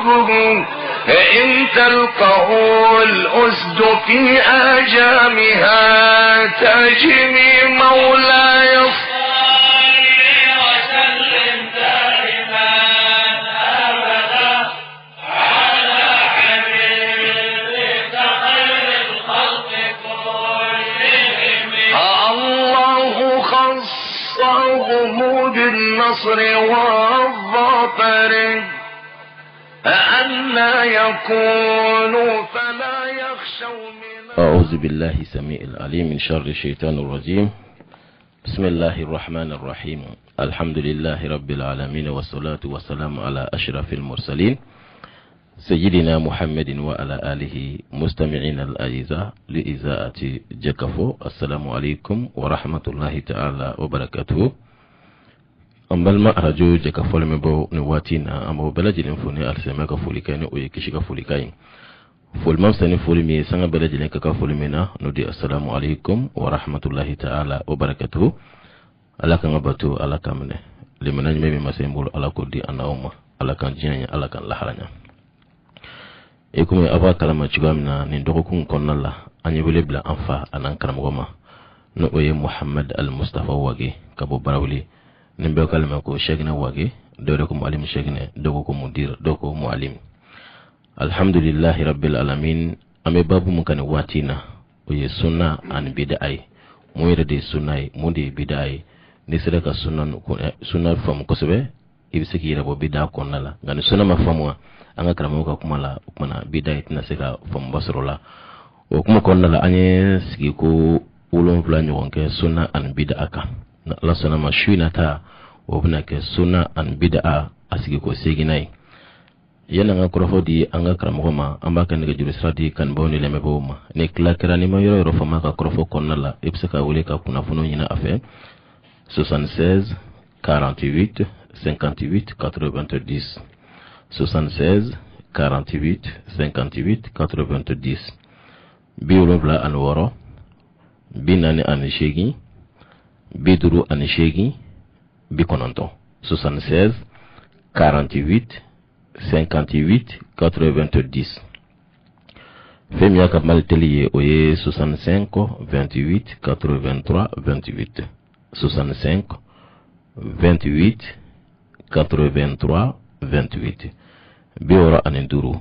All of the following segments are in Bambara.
إن تلقه الأسد في آجامها تجمي مولاي وسلم دائما أبدا على حبيبك خير الخلق كلهم. الله خصهم بالنصر والظفر ألا يكونوا فلا يخشوا من. أعوذ بالله السميع العليم من شر الشيطان الرجيم. بسم الله الرحمن الرحيم. الحمد لله رب العالمين، والصلاة والسلام على أشرف المرسلين سيدنا محمد وعلى آله مستمعين الأعزاء لإذاعة جكفو. السلام عليكم ورحمة الله تعالى وبركاته. An balima arajo Jɛkafɔ lamɛnbaaw, nin waati in na, an b'aw bɛɛ lajɛlen fo ni alisilamɛya ka folikan ni o ye kisi ka folikan ye. Foli ma fisa ni foli min ye, sanga bɛɛ lajɛlen ka kan foli min na, n'o de ye assalamu alaikum wa rahmatullahi ta'ala wa barakatuhu. Ala k'an ka bato, Ala k'an minɛ. Limaniya ɲuman min masa in bolo, Ala k'o di an n'aw ma. Ala k'an diɲɛ ɲɛ, Ala k'an lahara ɲɛ. I komi aw b'a kalama cogoya min na, nin dɔgɔkun kɔnɔna la, an ye wele bila an fa an'an karamɔgɔ ma, n'o o ye Muhamad Al Mustafa Wage ka bɔ Barawuli. Ni bɛɛ k'ale ma ko Sɛkinɛ Wage, dɔw yɛrɛ ko Mualim Sɛkinɛ, dɔw ko Mudir, dɔw ko Mualim. Alhamdulillahi rabbil alamin. An bɛ babu mun kan nin waati in na, o ye sunna ani bid'a ye. Mun yɛrɛ de ye sunna ye, mun de ye bid'a ye? N'i sera ka sunna faamu kosɛbɛ, i bɛ se k'i yɛrɛ bɔ bid'a kɔnɔna la. Nka ni sunna ma faamu, an ka karamɔgɔw ka kuma la, o kuma na bid'a tɛna se ka faamuba sɔrɔ la. O kuma kɔnɔna la, an ye sigi ko 7 ɲɔgɔn kɛ sunna ani bid'a kan. Ni Ala sɔnna ma, su in na ta, o bɛna kɛ sunna ani bid'a a sigi ko seginna ye. Yanni an ka kɔrɔfɔ di an ka karamɔgɔ ma, an b'a ka nɛgɛjuru sira di kanubaaw ni lamɛnbaaw ma. Ni tila kɛra, n'i ma yɔrɔ yɔrɔ faamu a ka kɔrɔfɔ kɔnɔna la, i bɛ se ka wele ka kunnafoniw ɲini a fɛ. 76 48 58 90, 76 48 58 90, 76 48 58 90, 76 48 58 90. Fɛn min y'a ka Malitel ye, o ye 65 28 83 28, 65 28 83 28, 65 28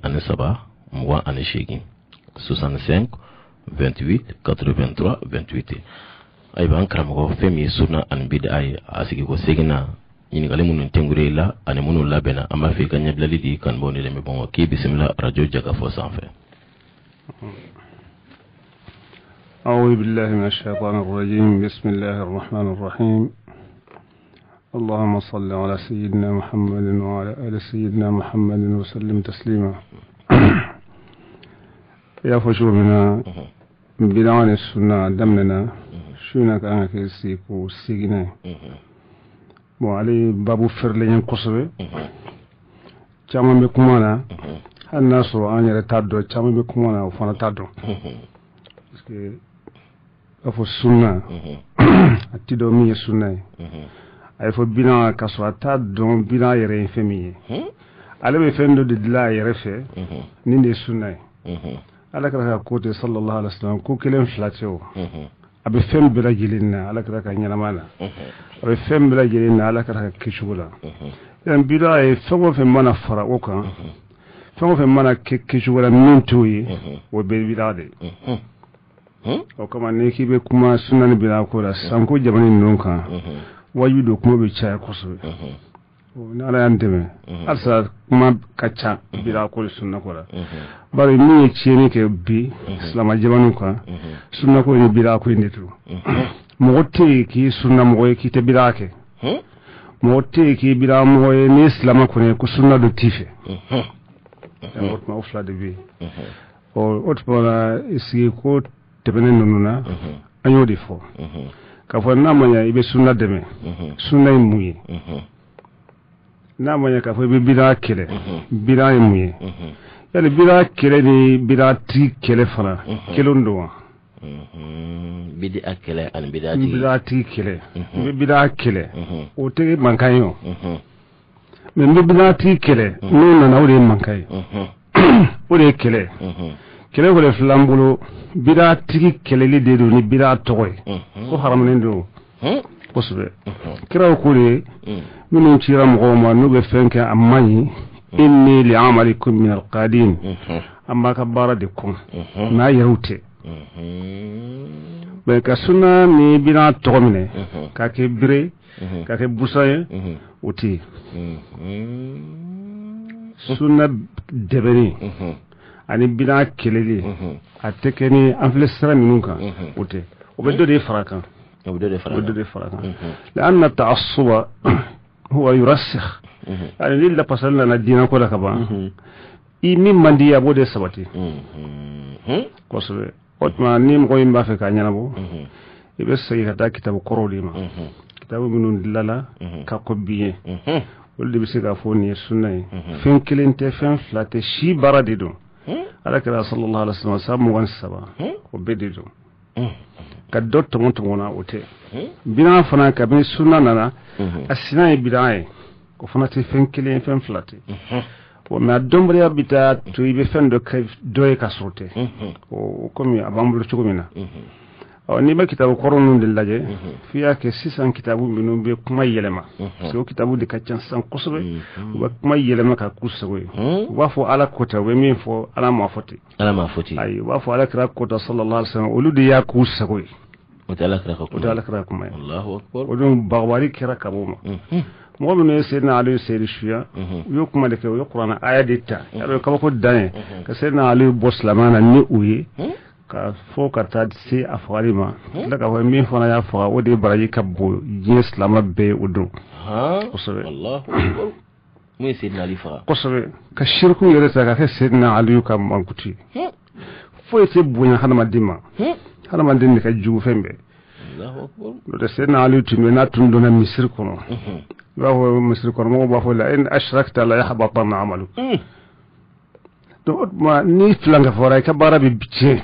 83 28, 65 28 83 28. Ayiwa, an karamɔgɔ, fɛn min ye sunna ani bid'a ye, a sigi ko seginna, ɲininkali minnu tɛnkure i la ani minnu labɛnna, an b'a fɛ i ka ɲɛbilali di kanubaaw ni lamɛnbaaw ma. K'i bisimila arajo Jɛkafɔ sanfɛ. أعوذ بالله من الشيطان الرجيم. بسم الله الرحمن الرحيم. اللهم صل على سيدنا محمد وعلى آل سيدنا محمد وسلم تسليما. يا فشو منا بدعان السنة دمنا شونا كان كيسيكو سيغنا bon ale babu fɛrɛlen kosɛbɛ. Caman bɛ kuma na, hali n'a sɔrɔ an yɛrɛ t'a dɔn, caman bɛ kuma na, o fana t'a dɔn, parce que b'a fɔ sunna, a ti dɔn min ye sunna ye. A ye fɔ bidan k'a sɔrɔ a t'a dɔn bidan yɛrɛ ye fɛn min ye. Ale bɛ fɛn dɔ de dilan a yɛrɛ fɛ, nin de ye sunna ye. Ala kɛra ka ko tɛ, sallallahu alaihi wasallam, ko kelen fila tɛ o. A bɛ fɛn bɛɛ lajɛlen na Ala kɛra ka ɲɛnama la, a bɛ fɛn bɛɛ lajɛlen na Ala kɛra ka kɛcogo la. Yan bidan ye fɛn o fɛn mana fara o kan, fɛn o fɛn mana kɛ kɛcogo la min t'o ye, o bɛɛ bidan de ye. O kama n'i k'i bɛ kuma sunna ni bidan ko la, sanko jamana ninnu kan, wajibi don kuma bɛ caya kosɛbɛ. Ni Ala y'an dɛmɛ, halisa kuma ka ca bidan ko ni sunna ko la. Bari min ye tiɲɛni kɛ bi silamɛ jamanaw kan, sunna ko ni bidan ko in de don. Mɔgɔ tɛ yen k'i sunna mɔgɔ ye k'i tɛ bidan kɛ. Mɔgɔ tɛ yen k'i bidan mɔgɔ ye n'i ye silamɛ kɔni ye ko sunna dɔ t'i fɛ. O tuma o fila de bɛ yen. O tuma la, sigi ko tɛmɛnen ninnu na, an y'o de fɔ. K'a fɔ n'a ma ɲɛ i bɛ sunna dɛmɛ, sunna ye mun ye? N'a ma ɲɛ k'a fɔ i bɛ bidan kɛlɛ, bidan ye mun ye? Yali bidan kɛlɛ ni bidan tigi kɛlɛ fana kelen don wa? Bid'a kɛlɛ ani bid'a tigi. Bid'a tigi kɛlɛ. I bɛ bid'a kɛlɛ. O tɛ mankan ye o. Mais n bɛ bidatigi kɛlɛ n'o nana, o de ye mankan ye, o de ye kɛlɛ. Kɛlɛ kɔni filɛ an bolo, bidatigi kɛlɛli de don ni bida tɔgɔ ye ko haramunen don kosɛbɛ. Kiraw ko de, minnu cira mɔgɔw ma, n'u bɛ fɛn kɛ a man ɲi, inni li'amalikum min alqadin, an b'a ka baara de kɔn n'a yɛrɛw tɛ. Mais ka sunna ni bida tɔgɔ minɛ k'a kɛ bere, k'a kɛ busan ye, o tɛ yen. Sunna dɛbɛnni ani bida kɛlɛli, a tɛ kɛ ni an filɛ sira minnu kan, o tɛ. O bɛ dɔ de fara kan, o bɛ dɔ de fara o bɛ dɔ de fara kan. لأن التعصب هو يرسخ, yani ni lafasali nana diinɛ ko la ka ban, i min man di, a b'o de sabati kosɛbɛ. O tuma ni mɔgɔ min b'a fɛ k'a ɲɛnabɔ, i bɛ segin ka taa kitabu kɔrɔw de ma, kitabu minnu dilanna ka kɔ bi ye, olu de bɛ se k'a fɔ nin ye sunna ye. Fɛn kelen tɛ, fɛn fila tɛ, si baara de don. Ala kɛra sallallahu alaihi wasallam san 23, o bɛɛ de don. Ka dɔ tɔmɔ tɔmɔ na, o tɛ. Bidan fana, kabini sunna nana, a sina ye bidan ye, o fana tɛ fɛn kelen ye, fɛn fila tɛ. Bon, mais a dɔnbaliya bɛ taa to i bɛ fɛn dɔ kɛ dɔ ye ka sɔrɔ tɛ o, komi a b'an bolo cogo min na. Ɔ, n'i bɛ kitabu kɔrɔ ninnu de lajɛ, f'i y'a kɛ sisan kitabu minnu bɛ kuma yɛlɛma, parce que o kitabu de ka ca sisan kosɛbɛ. U bɛ kuma yɛlɛma ka k'u sago ye. U b'a fɔ Ala ko ten, u bɛ min fɔ, Ala m'a fɔ ten. Ala m'a fɔ ten. Ayi, u b'a fɔ Ala kira ko ten sallallahu alaihi wasallam, olu de y'a k'u sago ye. O tɛ Ala kira ka O tɛ Ala kira kuma ye. Allahu akbar. O dun bagabali kɛra ka b'o ma. Mɔgɔ minnu ye Seydina Ali seyidu suya, u y'o kuma de kɛ, u ye kuranɛ aya de ta, yarɔ kabako dan ye ka Seydina Ali bɔ silamɛya na ni u ye ka fɔ ka taa se a fagali ma, tila k'a fɔ min fana y'a faga, o de ye baraji ka bon diɲɛ silamɛ bɛɛ ye o don. Kosɛbɛ. Allahu akbar, mun ye Seydina Ali faga? Kosɛbɛ, ka siriku yɛrɛ ta ka kɛ Seydina Ali ka mankutu ye. Foyi tɛ bonya hadamaden ma, hadamaden de ka jugu fɛn bɛɛ. Allahu akbar. N'o tɛ, Seydina Ali tun bɛ, n'a tun donna misiri kɔnɔ, i b'a fɔ misiri kɔnɔmɔgɔw b'a fɔ la in ashrakta la yahbatanna amalu. Donc o tuma ni filankɛ fɔra, i ka baara bɛ tiɲɛ.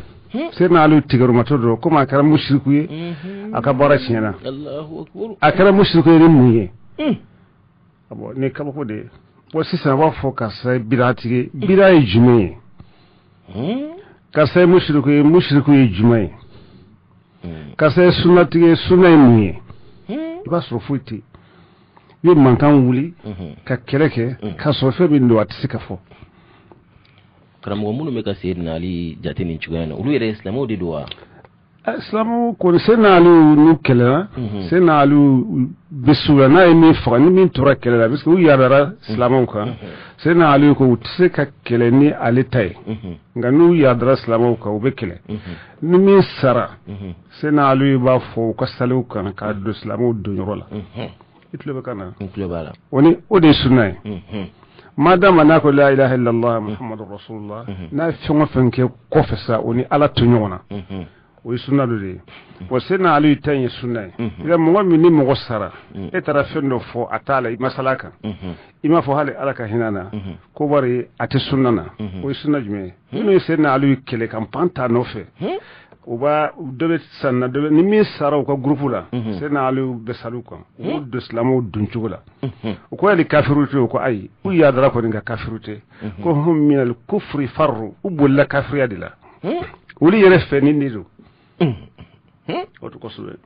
Seydina Ali tigɛrɔmatɔ don, komi a kɛra musiriku ye, a ka baara tiɲɛna. Allahu akbar. A kɛra musiriku ye ni mun ye? Bon, ni kabako de ye. Bon, sisan a b'a fɔ karisa ye bidatigi, bida ye jumɛn ye? Karisa ye musiriku ye, musiriku ye jumɛn ye? Karisa ye sunnatigi ye, sunna ye mun ye? I b'a sɔrɔ foyi tɛ yen. I bɛ mankan wuli ka kɛlɛ kɛ k'a sɔrɔ fɛn min don, a tɛ se ka fɔ. Karamɔgɔ, minnu bɛ ka Seydina Ali jate nin cogoya in na, olu yɛrɛ ye silamɛw de don wa? Silamɛw kɔni, Seydina Ali n'u kɛlɛla, Seydina Ali bɛ suguya n'a ye min faga ni min tora kɛlɛ la, parce que u yadara silamɛw kan. Seydina Ali ko u tɛ se ka kɛlɛ ni ale ta ye, nka n'u yadara silamɛw kan, u bɛ kɛlɛ. Ni min sara, Seydina Ali b'a fɔ u ka saliw kan k'a don silamɛw donyɔrɔ la. I tulo bɛ kan na? N tulo b'a la. O ni o de ye sunna ye. Madama n'a ko la ilaha illallah muhammadu rasulullah, n'a ye fɛn o fɛn kɛ kɔfɛ sa, o ni Ala to ɲɔgɔn na, o ye sunna dɔ de ye. Bon, Seydina Ali ta in ye sunna ye. I mɔgɔ min ni mɔgɔ sara, e taara fɛn dɔ fɔ a t'a la, i masala kan, i m'a fɔ hali Ala ka hinɛ na ko bari a tɛ sunna na, o ye sunna jumɛn ye? Minnu ye Seydina Ali kɛlɛ ka pan ta nɔfɛ, u b'a dɔ bɛ sanna, dɔ bɛ ni min sara u ka groupe la, Seydina Ali bɛ sali kan, u b'u don silamɛw don cogo la. U ko hali kafiru tɛ? U ko ayi, u yadara kɔni ka kafiru tɛ, ko hum minal kufri farru, u bolila kafiriya de la, olu yɛrɛ fɛ ni de don o tɛ kosɛbɛ.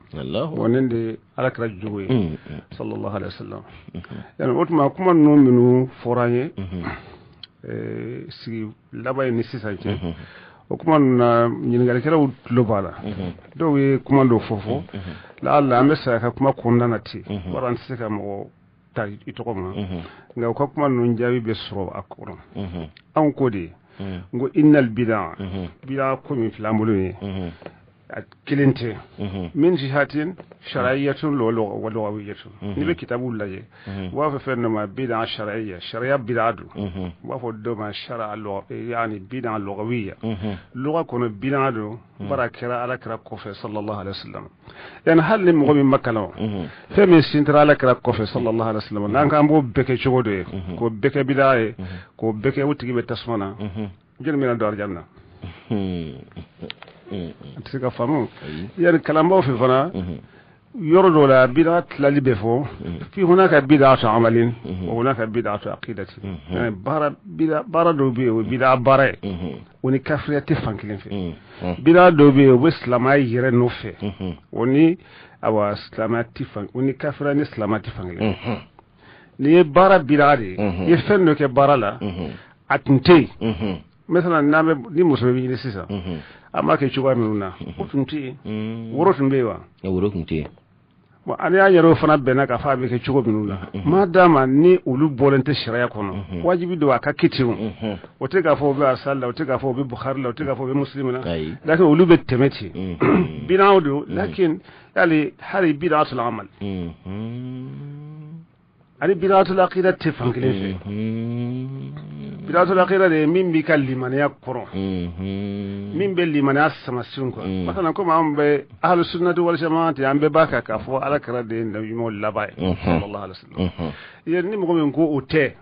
Bon, nin de Ala kɛra jogo ye sallallahu alaihi wasallam. Yani o tuma kuma ninnu minnu fɔra an ye sigi laban ye ni sisan cɛ, o kuma ninnu na, ɲininkalikɛlaw tulo b'a la, dɔw ye kuma dɔw fɔ la, an bɛ saya ka kuma kɔnɔna na ten, wala an tɛ se ka mɔgɔ ta i tɔgɔ ma, nka u ka kuma ninnu jaabi bɛ sɔrɔ a kɔnɔ. Anw ko de n ko innal bida, bida ko min filɛ an bolo ye, a kelen tɛ. Min jihatin shar'iyyatun wa lughawiyatun, n'i bɛ kitabu lajɛ, u b'a fɔ fɛn dɔ ma bid'a shar'iyya, sariya bid'a don. U b'a fɔ dɔ ma shar'a yani bid'a lughawiyya, lugha kɔnɔ bid'a don, bara kɛra Ala kira kɔfɛ sallallahu alaihi wasallam. Yani hali ni mɔgɔ min ma kalan, fɛn min sintara Ala kira kɔfɛ sallallahu alaihi wasallam, n'an k'an b'o bɛɛ kɛ cogo dɔ ye, k'o bɛɛ kɛ bid'a ye, k'o bɛɛ kɛ, o tigi bɛ tasuma na, jɔnni bɛna don alijanna? A tɛ se ka faamu. Yani kalanbaw fɛ fana. Yɔrɔ dɔw la bid'a tilali bɛ fɔ fi hunaka bid'atu amalin wa hunaka bid'atu aqidati. Baara bid'a, baara dɔw bɛ yen, o ye bid'a baara ye, o ni kafiriya tɛ fan kelen fɛ. Bid'a dɔw bɛ yen, o bɛ silamɛya yɛrɛ nɔfɛ, o ni awa silamɛya tɛ fan, o ni kafiriya ni silamɛya tɛ fan kelen. N'i ye baara bid'a de ye, i ye fɛn dɔ kɛ baara la, a tun tɛ yen. Maintenant, n'an bɛ ni muso bɛ ɲini sisan, an b'a kɛ cogoya minnu na, o tun tɛ yen. Woro tun bɛ yen wa? Woro tun tɛ yen. Bon, an y'a yɛrɛ fana bɛnna k'a fɔ a bɛ kɛ cogo minnu na, maa d'a ma ni olu bɔlen tɛ sariya kɔnɔ, wajibi don a ka kɛ ten. O tɛ k'a fɔ o bɛ asali la, o tɛ k'a fɔ o bɛ Bukhari la, o tɛ k'a fɔ o bɛ Muslim na, lakin olu bɛ tɛmɛ ten. Bid'aw don, lakin hali hali bid'atul amal ani bid'atul aqida tɛ fan kelen fɛ. Bid'atul aqida de ye min b'i ka limaniya kɔrɔ, min bɛ limaniya samasenw kan. Masalan, komi an bɛ ahlu sunnati wal jamaati, an bɛɛ b'a kan k'a fɔ Ala kɛra de ye nabi ɲumanw laban ye, sallallahu alaihi wasallam. Ni mɔgɔ min ko o tɛ,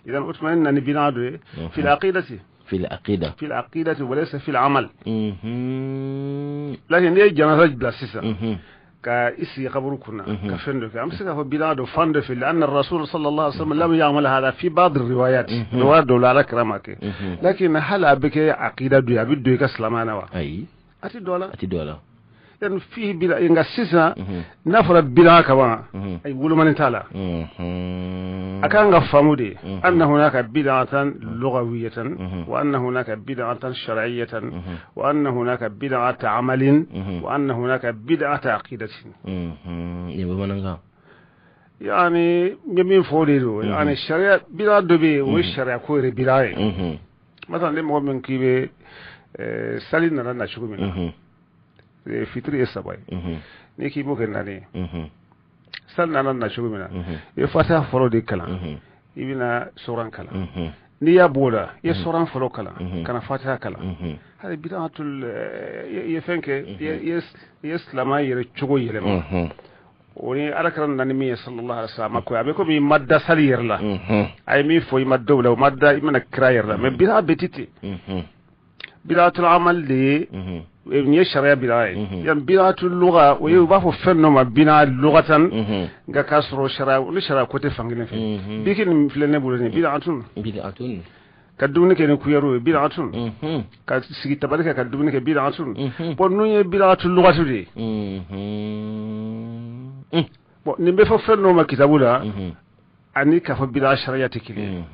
idan o tuma na ni bid'a dɔ ye fil aqidati. Fil aqida. Fil aqidati wa laysa fil amal. Lakin n'i ye janaza bila sisan ka i sigi kaburu kunna ka fɛn dɔ kɛ, an bɛ se k'a fɔ bid'a dɔ fan dɔ fɛ, لأن الرسول صلى الله عليه وسلم لم يعمل هذا في بعض الروايات. Riwaya dɔw la, Ala kira ma kɛ, lakin hali a bɛ kɛ aqida dɔ ye, a bɛ don i ka silamɛya na wa? Ayi. A tɛ don a la. A tɛ don a la. Yani fihi bid'a. Nka sisan, n'a fɔra bid'a ka ban, ayi, wolomani t'a la. A kan ka faamu de أن هناك بدعة لغوية وأن هناك بدعة شرعية وأن هناك بدعة عمل وأن هناك بدعة عقيدة. Nin ye bamanankan. Yani n bɛ min fɔ o de don. Yani sariya bid'a dɔ bɛ yen, o ye sariya ko yɛrɛ bid'a ye. Masalan, ni mɔgɔ min k'i bɛ sali nana na cogo min na, fitiri ye saba ye, n'i k'i b'o kɛ naani ye, sali nana na cogo min na, i bɛ fatiha fɔlɔ de kalan, i bɛna soran kalan. N'i y'a b'o la, i ye soran fɔlɔ kalan ka na fatiha kalan, hali bid'atul i ye fɛn kɛ, i ye silamɛya yɛrɛ cogo yɛlɛma. O ni Ala kɛra nana ni min ye, sallallahu alaihi wasallam, ko a bɛ komi i ma da sali yɛrɛ la, a ye min fɔ, i ma da o la, o ma da i mana kira yɛrɛ la. Mais bid'a bɛ ten. Bid'atul amal de ye nin ye, sariya bid'a ye. Yan bid'atul lugha, o ye u b'a fɔ fɛn dɔ ma bid'a lughatan, nka k'a sɔrɔ sariya ni sariya ko tɛ fan kelen fɛ. Biki nin filɛ ne bolo nin, bid'atun. Bid'atun. Ka dumuni kɛ ni kuyɛriw ye, bid'atun. Ka sigi tabali kɛ ka dumuni kɛ, bid'atun. Bon, ninnu ye bid'atul lughatu de ye. Bon, nin bɛ fɔ fɛn dɔ ma kitabu la, ani k'a fɔ bid'a sariya tɛ kelen ye.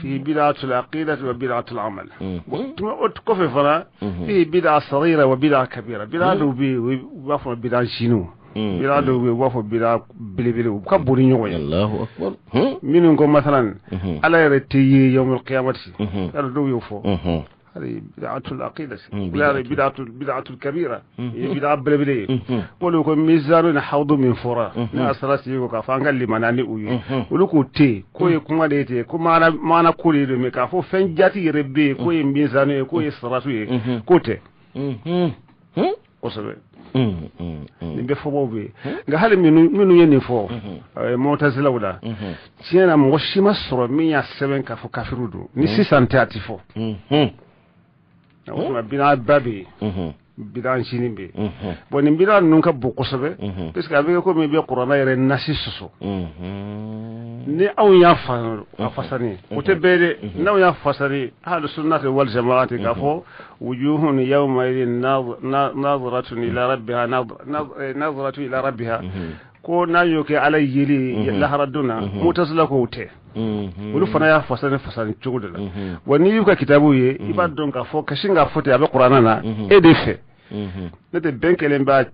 فيه بدعة العقيدة وبدعة العمل. O kɔfɛ fana, فيه بدعة صغيرة وبدعة كبيرة. Bid'a dɔw bɛ yen, u b'a fɔ bid'a ncinin. Bid'a dɔw bɛ yen, u b'a fɔ bid'a belebele, u ka bon ni ɲɔgɔn ye. Allahu akbar. Minnu ko masalan Ala yɛrɛ tɛ ye yawmul qiyamati, yàrá dɔw y'o fɔ, hali bid'atul aqida, bid'atul kabira ye bid'a belebele ye. Olu ko mizanu ni hawdu min fɔra ne a sara sigi ko k'a fɔ an ka limaniya ni u ye, olu k'o tɛ yen, k'o ye kuma de ye ten, ko maana ko de don, mais k'a fɔ fɛn jati yɛrɛ bɛ yen k'o ye mizanu ye, k'o ye saratu ye, k'o tɛ. Kosɛbɛ, nin bɛɛ fɔbaw bɛ yen. Nka hali minnu ye nin fɔ Mutazilaw la, tiɲɛ na, mɔgɔ si ma sɔrɔ min y'a sɛbɛn k'a fɔ kafiriw don. Ni sisan tɛ, a ti fɔ. O tuma bid'a ba bɛ yen, bid'a ncinin bɛ yen. Bon, nin bid'a ninnu ka bon kosɛbɛ, puisque a bɛ kɛ komi i bɛ kuranɛ yɛrɛ nasi sɔsɔ. Ni anw y'a fa a fasani, o tɛ bɛɛ dɛ, n'anw y'a fasani ahlu sunnati wal jamaati k'a fɔ wujuhun yawma idin naziratun ila rabbiha, naziratu ila rabbiha, ko n'a y'o kɛ Ala yeli lahara don na, Mutazila ko o tɛ. Olu fana y'a fasani fasani cogo de la. Wa n'i y'u ka kitabu ye, i b'a dɔn k'a fɔ ka sin k'a fɔ ten, a bɛ kuranɛ na e de fɛ. Ne tɛ bɛn kelen b'a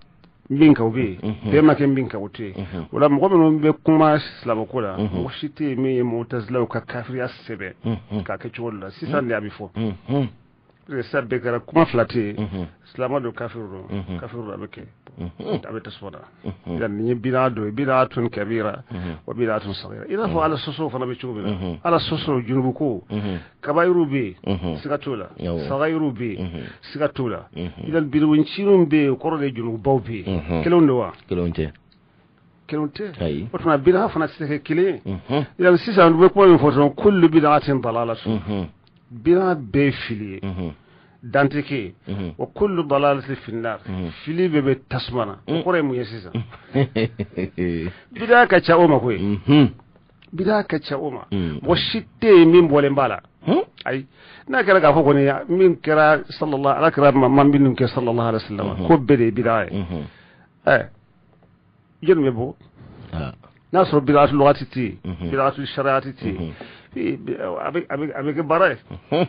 min kan, o bɛ yen, bɛn ma kɛ min kan, o tɛ yen. O la, mɔgɔ minnu bɛ kuma silamɛko la, mɔgɔ si tɛ yen min ye Mutazilaw ka kafiriya sɛbɛn k'a kɛ cogo dɔ la. Sisan de a bɛ fɔ, sisan bɛɛ kɛra kuma fila tɛ yen, silamɛ don, kafiri don, kafiri don, a bɛ kɛ, a bɛ tasuma da. Yan nin ye bid'a dɔ ye, bid'atun kabira wa bid'atun sagira. I n'a fɔ Ala sɔsɔ fana bɛ cogo min na, Ala sɔsɔ junubu ko, kabayiru bɛ yen, siga t'o la, sagayiru bɛ yen, siga t'o la. Idan bid'a ncininw bɛ yen, o kɔrɔ de ye junububaw bɛ yen. Kelenw don wa? Kelenw tɛ. Kelenw tɛ. O tuma bid'a fana tɛ se ka kɛ kelen ye. Idan sisan u bɛ kuma min fɔ dɔrɔn, kullu bid'atin dalalatun, bid'a bɛɛ ye fili ye. Danteke wa kullu dalalati fi nar, fili bɛɛ bɛ tasuma na. O kɔrɔ ye mun ye sisan? Bida ka ca o ma koyi. Bida ka ca o ma. Mɔgɔ si tɛ yen min bɔlen b'a la. Ayi, n'a kɛra k'a fɔ kɔni min kɛra sallallahu ala kɛra ma minnu kɛ sallallahu alaihi wasallam, ko bɛɛ de ye bida ye. Jɔnni bɛ bɔ? N'a sɔrɔ bidatu lugati tɛ yen, bidatu shariati tɛ yen, a bɛ kɛ baara ye.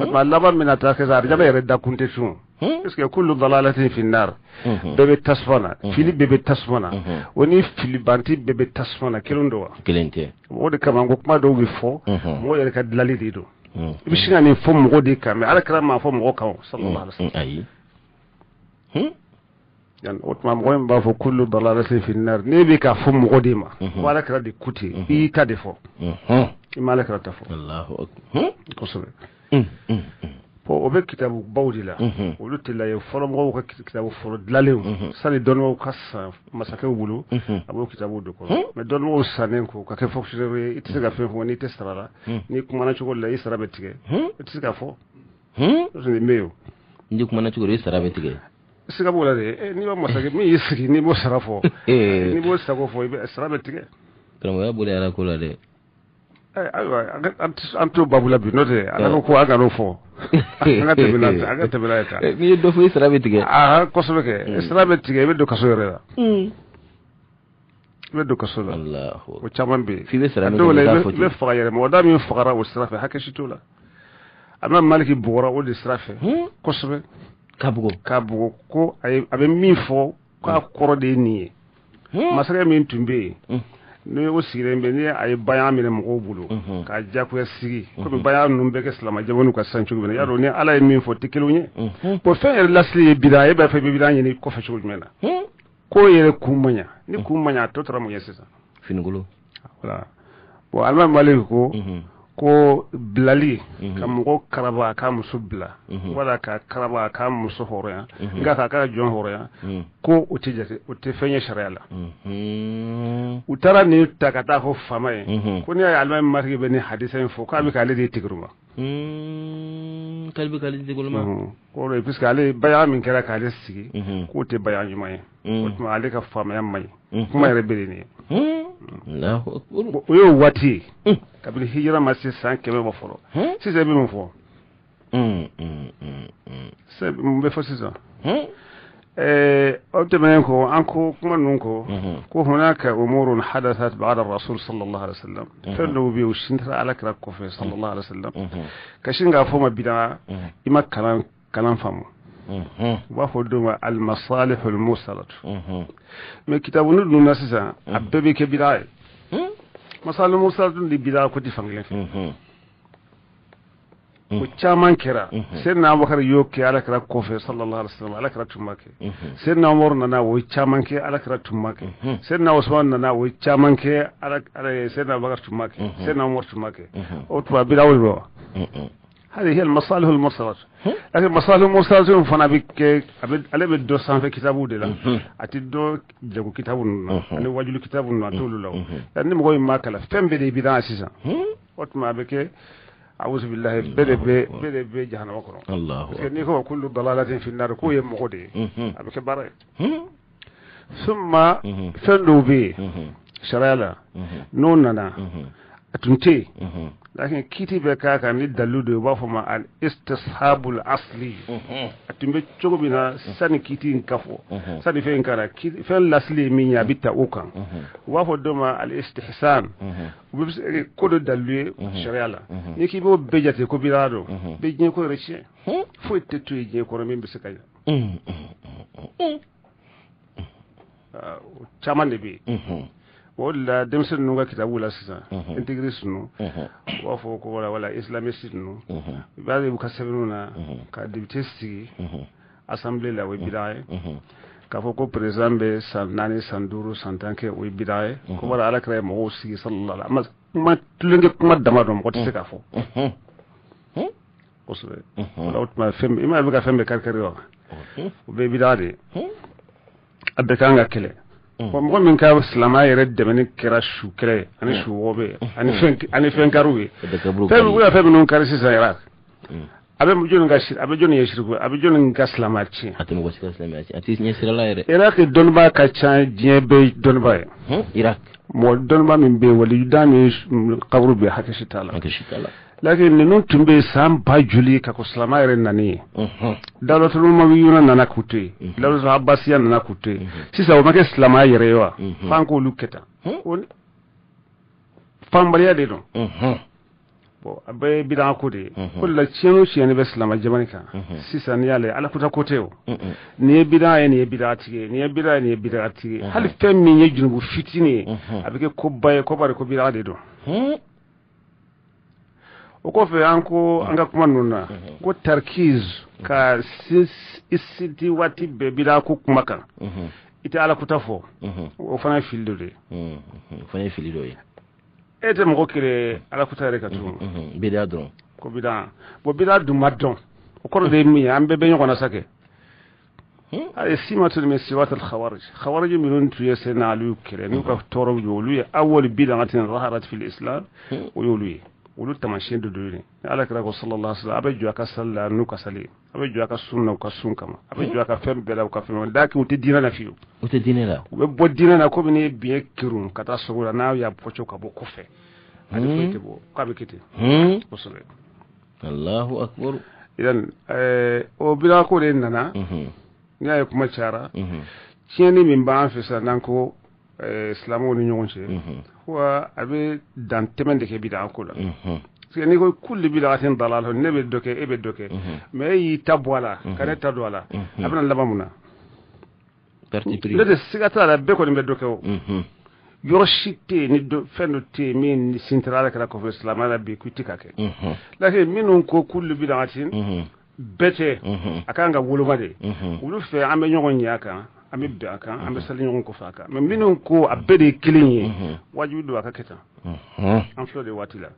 O laban min taa kɛ arijaba yɛrɛ da kun tɛ sun. Parce que kullu dalalatin fi nar, bɛɛ bɛ tasuma na, fili bɛɛ bɛ tasuma na, o ni filibanti bɛɛ bɛ tasuma na, kelen don wa? Kelen tɛ. O de kama ko kuma dɔw bɛ fɔ, mɔgɔ yɛrɛ ka dilali de don. I bɛ sin ka nin fɔ mɔgɔ de kan, mais ala kɛra maa fɔ mɔgɔ kan sallallahu alaihi wasallam. Ayi. Yani o tuma mɔgɔ min b'a fɔ kullu dalalatin fi nar, n'e bɛ k'a fɔ mɔgɔ de ma ko ala kɛra de ku ten, i y'i ta de fɔ, i ma ala kɛra ta fɔ. Allahu akbar. Kosɛbɛ. Bon, o bɛ kitabu baw de la, olu tɛ la ye fɔlɔ mɔgɔw ka kitabu fɔlɔ dilalenw sani dɔnnibaw ka san masakɛw bolo, a b'o kitabu de kɔnɔ. Mais dɔnnibaw sannen ko ka kɛ fonctionnaire ye, i tɛ se ka fɛn fɔ n'i tɛ sara la, n'i kumana cogo la i sara bɛ tigɛ, i tɛ se ka fɔ. Nin bɛ yen o. N'i kumana cogo i sara bɛ tigɛ. Siga b'o la dɛ. N'i ma masakɛ min y'i sigi, n'i b'o sara fɔ, n'i b'o sago fɔ, i bɛ sara bɛ tigɛ. Karamɔgɔya bolo yɛrɛ ko la dɛ. Ayiwa, an t'o babu la bi, n'o tɛ ala ko an kan'o fɔ. An ka tɛmɛ n'a ye tan. N'i ye dɔ fɔ i sara bɛ tigɛ. Aa, kosɛbɛ kɛ. Sara bɛ tigɛ, i bɛ don kaso yɛrɛ la. I bɛ don kaso la. O caman bɛ yen. F'i bɛ sara min kɛ, i t'a fɔ ten. I bɛ faga yɛrɛ, mɔgɔ da min fagara o sira fɛ, hakɛ si t'o la. A bɛna Maliki bugɔra o de sira fɛ. Kosɛbɛ. K'a bugɔ. K'a bugɔ ko a bɛ min fɔ k'a kɔrɔ de ye nin ye. Masakɛ min tun bɛ yen, ni o sigilen bɛ, ni a ye bayan minɛ mɔgɔw bolo k'a diyagoya sigi, komi bayan ninnu bɛɛ kɛ silamɛ jamanaw ka san cogo min na, y'a dɔn ni ala ye min fɔ tɛ kelen ye. Bon, fɛn yɛrɛ lasili ye bida, e b'a fɔ i bɛ bida ɲini kɔfɛ cogo jumɛn na? Ko yɛrɛ kun man ɲa, ni kun man ɲa, a tɔ tora mun ye sisan? Finikolo. Voilà. Bon, Alimami Maliki ko bilali ka mɔgɔ karaba a k'a muso bila, wala ka karaba a k'a muso hɔrɔnya, nka k'a ka jɔn hɔrɔnya, ko o tɛ jate, o tɛ fɛn ye sariya la. U taara nin ta ka taa fɔ faama ye, ko n'i y'a ye Alimami Maliki bɛ nin hadisa in fɔ, k'a bɛ k'ale de tigiruma. K'ale bɛ k'ale tigiruma. Ko de, puisque ale bayan min kɛra k'ale sigi, k'o tɛ bayan ɲuman ye. O tuma ale ka faamaya man ɲi. Kuma yɛrɛ bɛ nin ye. O y'o waati ye. Kabini hijira ma se san 100 ma fɔlɔ. Sisan i bɛ mun fɔ? Mun bɛ fɔ sisan? O tɛmɛnen kɔ, an ko kuma ninnu kɔ, ko hunaka umurun hadathat ba'da rasul sallallahu alaihi wasallam. Fɛn dɔw bɛ yen, o sin taara ala kira kɔfɛ sallallahu alaihi wasallam. Ka sin k'a fɔ ma bida, i ma kalan faamu. U b'a fɔ dɔw ma al-masalihul mursalatu. Mais kitabu ninnu na sisan, a bɛɛ bɛ kɛ bida ye. Masalihul mursalatu ni bida ko tɛ fankelen fɛ. O caman kɛra. Seydina Abubakar y'o kɛ ala kira kɔfɛ sallallahu alaihi wasallam, ala kira tun b'a kɛ. Seydina Umaru nana, o ye caman kɛ, ala kira tun b'a kɛ. Seydina Usman nana, o ye caman kɛ, ala Seydina Abubakar tun b'a kɛ. Seydina Umaru tun b'a kɛ. O tuma bida o de don wa? هذه هي المصالح المرسلة. لكن المصالح المرسلة fana bɛ kɛ, ale bɛ dɔ sanfɛ kitabu de la, a tɛ dɔ jago kitabu ninnu na, ani wajulu kitabu ninnu, a t'olu la. Ni mɔgɔ min m'a kalan, fɛn bɛɛ de bɛ dan sisan. O tuma a bɛ kɛ a'udhu billahi, bɛɛ de bɛ jahanama kɔnɔ. Parce que n'i ko kullu dalalatin fi nar, k'o ye mɔgɔ de ye, a bɛ kɛ baara ye. Summa fɛn dɔw bɛ yen sariya la, n'o nana a tun tɛ yen, lakin kiiti bɛ k'a kan ni dalilu de ye, u b'a fɔ ma al istishabul asli. A tun bɛ cogo min na sani kiiti in ka fɔ, sani fɛn in ka na, fɛn lasili ye min ye, a bɛ ta o kan. U b'a fɔ dɔ ma al istihsan. U bɛ ko dɔ dalilu ye sariya la, n'i k'i b'o bɛɛ jate ko bida don, bɛ diɲɛ ko yɛrɛ tiɲɛ. Foyi tɛ to yen diɲɛ kɔnɔ min bɛ se ka ɲɛ. O caman de bɛ yen. O de la denmisɛnnin ninnu ka kitabu la sisan, intégriste ninnu, u b'a fɔ ko wala islamiste ninnu, i b'a ye u ka sɛbɛnniw na ka député sigi assemblée la, o ye bida ye. K'a fɔ ko président bɛ san 4, san 5, san 10 kɛ, o ye bida ye. Ko wala ala kira ye mɔgɔw sigi sallallahu alaihi wasallam, kuma tulonkɛ kuma dama dɔn, mɔgɔ tɛ se k'a fɔ. Kosɛbɛ. O tuma fɛn, i m'a ye a bɛ ka fɛn bɛɛ kari kari wa? O bɛɛ ye bida de ye. A bɛɛ kan ka kɛlɛ. Bon, mɔgɔ min ka silamɛya yɛrɛ dɛmɛni kɛra su kɛlɛ ye, ani su wɔbɛ, ani fɛn kariw ye. Fɛn u ka fɛn minnu kari sisan yɛrɛ, A bɛ jɔnni ka a bɛ jɔnni ye siriku, a bɛ jɔnni ka silamɛya tiɲɛ? A tɛ mɔgɔ si ka silamɛya tiɲɛ, a tɛ ɲɛ sira la yɛrɛ. Irak dɔnnibaa ka ca, diɲɛ bɛɛ dɔnnibaa ye. Irak mɔgɔ dɔnnibaa min bɛ yen, walijuda min kaburu bɛ, hakɛ si t'a la. Hakɛ si t'a la. Lakin ninnu tun bɛ yen san ba joli ka kɔn silamɛya yɛrɛ nani ye. Dawlatul Umayyuna nana k'u to yen, Dawlatul Abbasiya nana k'u to yen. Sisan o ma kɛ silamɛya yɛrɛ ye wa? F'an k'olu kɛ tan, fanbaliya de don. Bon, a bɛɛ ye bidan ko de ye. O de la, tiɲɛni o tiɲɛni bɛ silamɛ jamana kan sisan, n'i y'ale ala kuta ko tɛ o. Nin ye bidan ye, nin ye bidan tigi ye, nin ye bidan ye, nin ye bidan tigi ye. Hali fɛn min ye junubu fitinin ye, a bɛ kɛ koba ye, koba de ko bidan de don. O kɔfɛ, an ko an ka kuma ninnu na ko tarkiz ka i sinti waati bɛɛ bidan ko kuma kan, i tɛ ala kuta fɔ, o fana ye fili dɔ de ye. O fana ye fili dɔ ye. E tɛ mɔgɔ kɛlɛ ala kuta yɛrɛ ka tugun. Bidan dɔrɔn. Ko bidan, bon, bidan dun ma dɔn, o kɔrɔ de ye min ye, an bɛɛ bɛ ɲɔgɔn na sa kɛ. A ye simatun min siwat al khawarij, khawarij minnu tun ye Seydina Aliyu kɛlɛ n'u ka tɔɔrɔ jɔ, olu ye awwal bid'atin zaharat fil islam, o y'olu ye. Olu taamasiyɛn dɔ ye. Ala kira ko sallallahu alaihi wasallam, a bɛ jɔ a ka sali la n'u ka sali, a bɛ jɔ a ka sun na u ka sun kama, a bɛ jɔ a ka fɛn bɛɛ la u ka fɛn da u tɛ diinɛ la fiyewu. U tɛ diinɛ la. U bɛ bɔ diinɛ na komi n'i ye biɲɛ kerun ka taa sogo la, n'a y'a bɔcɔ ka bɔ kɔfɛ, ale foyi tɛ bɔ, k'a bɛ kɛ ten kosɛbɛ. Allahu akbar. Idan o bida ko de nana, n'i y'a ye kuma cayara, tiɲɛni min b'an fɛ sisan n'an ko silamɛw ni ɲɔgɔn cɛ, wa a bɛ dan tɛmɛ de kɛ bida ko la. Parce que n'i ko kulli bid'atin dalala, ne bɛ dɔ kɛ, e bɛ dɔ kɛ, mais e y'i ta bɔ a la ka ne ta don a la, a bɛna laban mun na? Parti pris. Ne tɛ siga t'a la, bɛɛ kɔni bɛ dɔ kɛ o. Yɔrɔ si tɛ yen ni fɛn dɔ tɛ yen min sintira Ala kɛra kɔfɛ silamɛya la bi k'i tɛ ka kɛ. Lakin minnu ko kulli bid'atin bɛɛ tɛ, a kan ka woloma de, olu fɛ an bɛ ɲɔgɔn ɲɛ a kan, an bɛ bɛn a kan, an bɛ sali ɲɔgɔn kɔfɛ a kan. Mais minnu ko a bɛɛ de ye kelen ye, wajibi don a ka kɛ tan. An filɛ de waati la.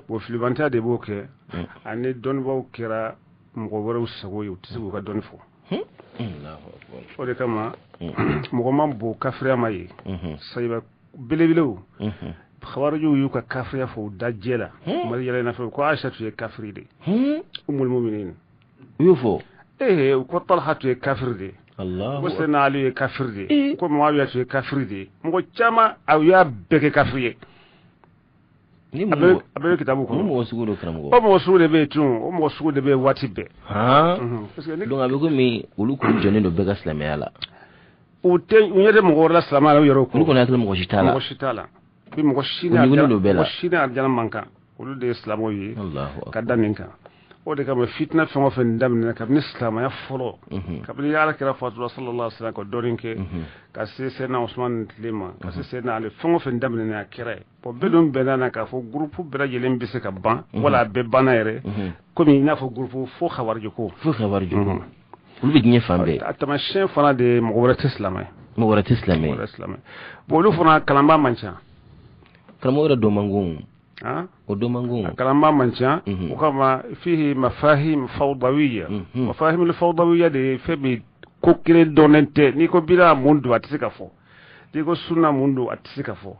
Bon, filibantanya de b'o kɛ, ani dɔnnibaaw kɛra mɔgɔ wɛrɛw sago ye, u tɛ se k'u ka dɔnni fɔ. O de kama mɔgɔ man bon kafiriya ma ye. Sayiba belebelew, xawarijiw y'u ka kafiriya fɔ u da jɛ la. Mali yɛrɛ n'a fɔ ko Aisha tun ye kafiri de ye, Umul muminin. U y'o fɔ. Ee, ko Talha tun ye kafiri de ye, ko Seyidina Ali ye kafiri de ye, ko Muawiya tun ye kafiri de ye. Mɔgɔ caman, a y'a bɛɛ kɛ kafiri ye. A bɛɛ bɛ kitabu kɔnɔ. O mɔgɔ sugu don, karamɔgɔ. O mɔgɔ sugu de bɛ yen tun, o mɔgɔ sugu de bɛ yen waati bɛɛ. Parce que donc a bɛ komi olu kɔni jɔnnen don bɛɛ ka silamɛya la. U tɛ, u ɲɛ tɛ mɔgɔ wɛrɛ la silamɛya la, u yɛrɛ ko. Olu kɔni hakili mɔgɔ si t'a la. Mɔgɔ si t'a la. Bi mɔgɔ si ni mɔgɔ si ni alijana man kan. Olu de ye silamɛw ye ka da nin kan. O de kama fitina fɛn o fɛn daminɛna kabini silamɛya fɔlɔ, kabini Ala kira fatura sallallahu alaihi wasallam ka dɔɔnin kɛ, ka se Seyidina Usman tile ma, ka se Seyidina Ali, fɛn o fɛn daminɛna a kɛra ye. Bon, bɛɛ dun bɛnna na k'a fɔ groupe bɛɛ lajɛlen bɛ se ka ban, wala a bɛɛ banna yɛrɛ, komi i n'a fɔ groupe fo xawariji ko. Fo xawariji ko. Olu bɛ diɲɛ fan bɛɛ. A taamasiyɛn fana de ye mɔgɔ wɛrɛ tɛ silamɛ ye. Mɔgɔ wɛrɛ tɛ silamɛ ye. Mɔgɔ wɛrɛ silamɛ. Bon, olu fana kalanbaa man ca. Karamɔgɔ yɛrɛ dɔn man go. O dɔn man go. A kalanbaa man ca. O kama fihi mafahim fawdawiya. Mafahim fawdawiya de ye fɛn min ko kelen dɔnnen tɛ. N'i ko bida mun don, a tɛ se ka fɔ. N'i ko sunna mun don, a tɛ se ka fɔ.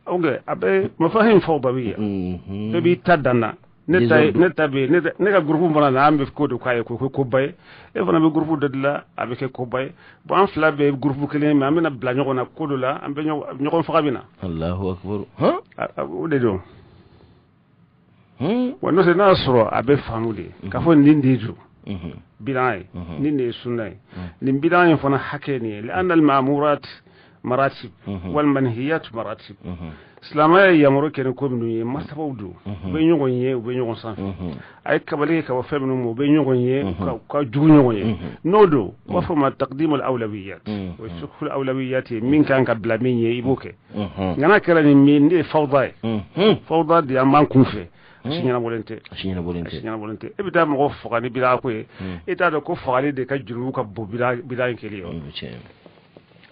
Ok, a bɛ mafahim fawdawiya. Bɛɛ b'i ta dan na. Ne ta ne ta bɛ ne ka groupe fana na, an bɛ ko dɔ k'a ye ko koba ye. E fana bɛ groupe dɔ dilan, a bɛ kɛ koba ye. Bon, an fila bɛ groupe kelen, mais an bɛna bila ɲɔgɔn na ko dɔ la, an bɛ ɲɔgɔn faga bɛ na. Allahu akbar. O de don. Wa n'o tɛ, n'a y'a sɔrɔ a bɛ faamu de k'a fɔ nin de don bidan ye, nin de ye sunna ye, nin bidan in fana hakɛ nin ye, li'anna al-ma'murat maratib wal manhiyat maratib. Silamɛya ye yamaru kɛ ni ko minnu ye, martabaw don, u bɛ ɲɔgɔn ye, u bɛ ɲɔgɔn sanfɛ. A ye kabali kɛ ka bɔ fɛn minnu ma, u bɛ ɲɔgɔn ye, u ka jugu ɲɔgɔn ye. N'o don, u b'a fɔ ma taqdim al-awlawiyat. O ye fiqh al-awlawiyat ye, min kan ka bila min ye, i b'o kɛ. Nka n'a kɛra nin min ne ye fawda ye, fawda de an b'an kun fɛ. A si ɲɛnabɔlen tɛ. A si ɲɛnabɔlen tɛ. A si ɲɛnabɔlen tɛ. E bɛ taa mɔgɔ faga ni bida ko ye, e t'a dɔn ko fagali de ka jurumu ka bon bida in kɛli ye.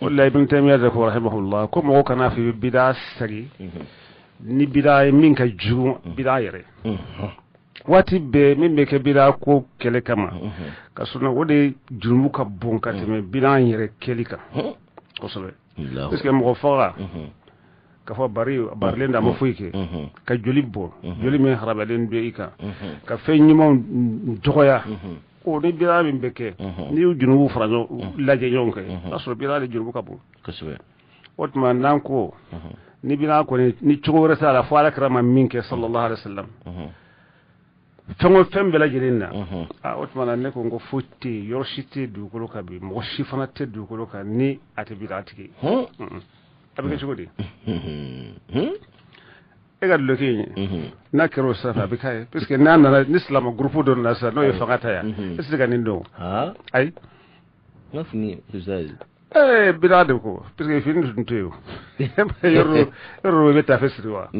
O la, Ibn Taymiyyah de ko rahimahullah ko mɔgɔ kana fɔ i bɛ bida sagi ni bida ye min ka jugu bida yɛrɛ. Waati bɛɛ min bɛ kɛ bida ko kɛlɛ kama ka sɔrɔ, o de jurumu ka bon ka tɛmɛ bida yɛrɛ kɛli kan kosɛbɛ. Parce que mɔgɔ faga K'a fɔ bari barilen da ma foyi kɛ, ka joli bɔ, joli min haramuyalen bɛ i kan, ka fɛn ɲumanw dɔgɔya. O ni bida min bɛ kɛ, n'i y'u junubu fara ɲɔgɔn lajɛ ɲɔgɔn kan, o y'a sɔrɔ bida de junubu ka bon. O tuma n'an ko ni bida kɔni ni cogo wɛrɛ t'a la fo Ala kira ma min kɛ sallallahu alaihi wasallam, fɛn o fɛn bɛɛ lajɛlen na, o tuma na ne ko n ko foyi tɛ yen, yɔrɔ si tɛ dugukolo kan bi, mɔgɔ si fana tɛ dugukolo kan ni a tɛ bida tigi. A bɛ kɛ cogo di? E ka duloki in ye, n'a kɛra o sira fɛ, a bɛ k'a ye, parce que n'a nana ni silamɛ groupe dɔ nana sisan, n'o ye fanga ta yan, e tɛ se ka nin dɔn. Ayi. N ka fini bida de ko, parce que fini tun tɛ yen o. Yɔrɔ yɔrɔ bɛ taafe siri wa?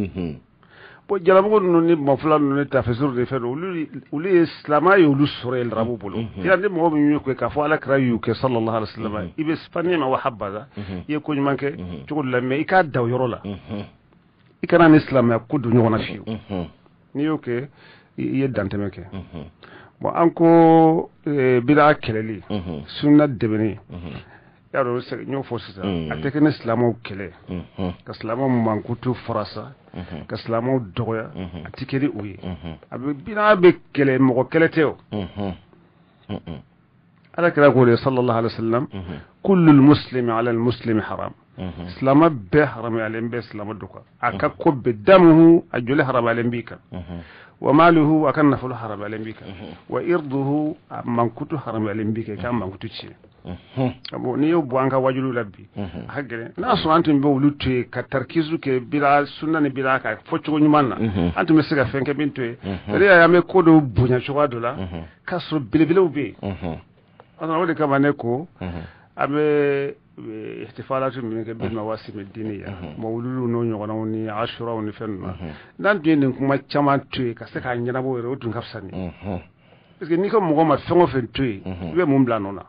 Bon, jalabugu ninnu ni mafula ninnu ni taafesiriw de fɛn olu olu ye silamɛya ye olu sɔrɔ yen larabu bolo. Yala ni mɔgɔ min y'o kɛ k'a fɔ Ala kira y'u kɛ sallallahu alaihi wasallam, i bɛ fani ma wa habaza, i ye ko ɲuman kɛ cogo dɔ la, mais i k'a da o yɔrɔ la, i kana ni silamɛya ko don ɲɔgɔn na fiyewu. N'i y'o kɛ, i ye dantɛmɛ kɛ. Bon, an ko bida kɛlɛli, sunna dɛmɛni, y'a dɔn n y'o fɔ sisan, a tɛ kɛ ni silamɛw kɛlɛ, ka silamɛw mankutu farasa, ka silamɛw dɔgɔya, a tɛ kɛ ni o ye. A bɛ bida bɛ kɛlɛ, mɔgɔ kɛlɛ tɛ o. Ala kira ko de sallallahu alaihi wasallam, kullu muslimi ala muslimi haram, silamɛ bɛɛ haramuyalen bɛ silamɛ dɔ kan, a ka ko bɛɛ, damuhu, a joli haramuyalen b'i kan, wa maluhu, a ka nafolo haramuyalen b'i kan, wa irduhu, a mankutu haramuyalen b'i kan, i ka mankutu tiɲɛ. Bon, n'i y'o bɔ an ka wajuliw la bi, a ka gɛlɛn. N'a sɔrɔ an tun bɛ olu to yen ka tarikisu kɛ bida sunna ni bida ka fɔ cogo ɲuman na, an tun bɛ se ka fɛn kɛ min to yen. C'est à dire an bɛ ko dɔw bonya cogoya dɔ la k'a sɔrɔ belebelew bɛ yen. O de kama ne ko an bɛ ihtifalatu min kɛ bil mawasimi diniya, mawuludu n'o ɲɔgɔnnaw ni asuraw ni fɛn ninnu, n'an tun ye nin kuma caman to yen ka se k'a ɲɛnabɔ yɛrɛ, o tun ka fisa nin. Parce que n'i ko mɔgɔ ma fɛn o fɛn to yen, i bɛ mun bila nɔ na?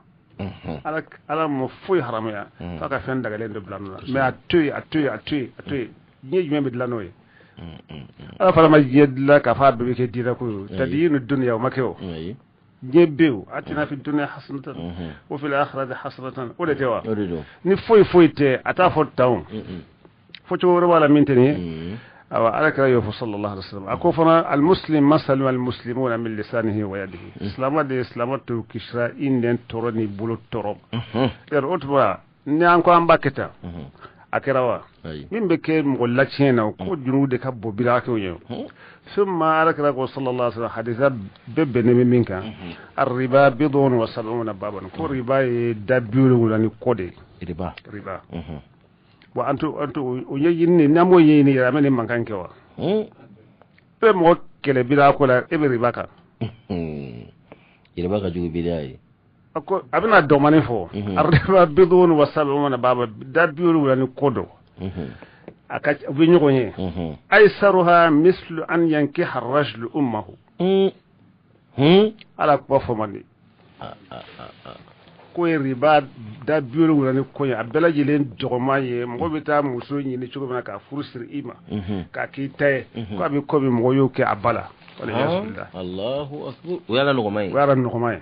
Ala ma foyi haramuya f'a ka fɛn dagalen dɔ bila nɔ na, mais a to yen, a to yen, a to yen, a to yen, diɲɛ jumɛn bɛ dilan n'o ye? Ala fana ma diɲɛ dilan k'a fɔ a bɛɛ bɛ kɛ diinɛ ko ye, tadiyinu dunya, o ma kɛ o. Diɲɛ bɛ yen, atina fi dunya hasanatan wa fil akhirati hasanatan, o de tɛ wa? Ni foyi foyi tɛ, a t'a fɔ tan o, fɔ cogo wɛrɛ b'a la min tɛ nin ye. Awa, Ala kira y'o fɔ sallallahu alaihi wasallam, a ko fana almuslim masalima almuslimuna min lisanihi wa yadihi, silamɛ de ye silamɛ to kisira i nɛn tɔɔrɔ n'i bolo tɔɔrɔ. Yarɔ o tuma ni an ko an b'a kɛ tan, a kɛra wa? Min bɛ kɛ mɔgɔ latiɲɛ na, o ko jurumu de ka bon bidakɛw ye. Summa Ala kira ko sallallahu alaihi wasallam, hadisa bɛɛ bɛnnen bɛ min kan, arriba bidun wa sab'una baban, ko riba ye da 70 ni kɔ de ye. Riba. Riba. Bon, an to o ɲɛɲini, n'an m'o ɲɛɲini yɛrɛ, an bɛ nin mankan kɛ wa? E bɛ mɔgɔ kɛlɛ bida ko la, e bɛ riba kan. Riba ka jugu bida ye. A ko a bɛna dɔgɔmani fɔ, arriba bidun wa sab'una baban, da 70 ni kɔ dɔ. A ka u bɛ ɲɔgɔn ye. Aysaruha mislu an yankiha ar-rajulu ummahu. Ala kuma fɔ man di. Ko ye riba da 70 ni kɔ ye, a bɛɛ lajɛlen dɔgɔman ye mɔgɔ bɛ taa muso ɲini cogo min na k'a furu siri i ma, k'a k'i ta ye, k'a bɛ komi mɔgɔ y'o kɛ a ba la. Allahu akbar. O y'a la nɔgɔman ye. O y'a la nɔgɔman ye.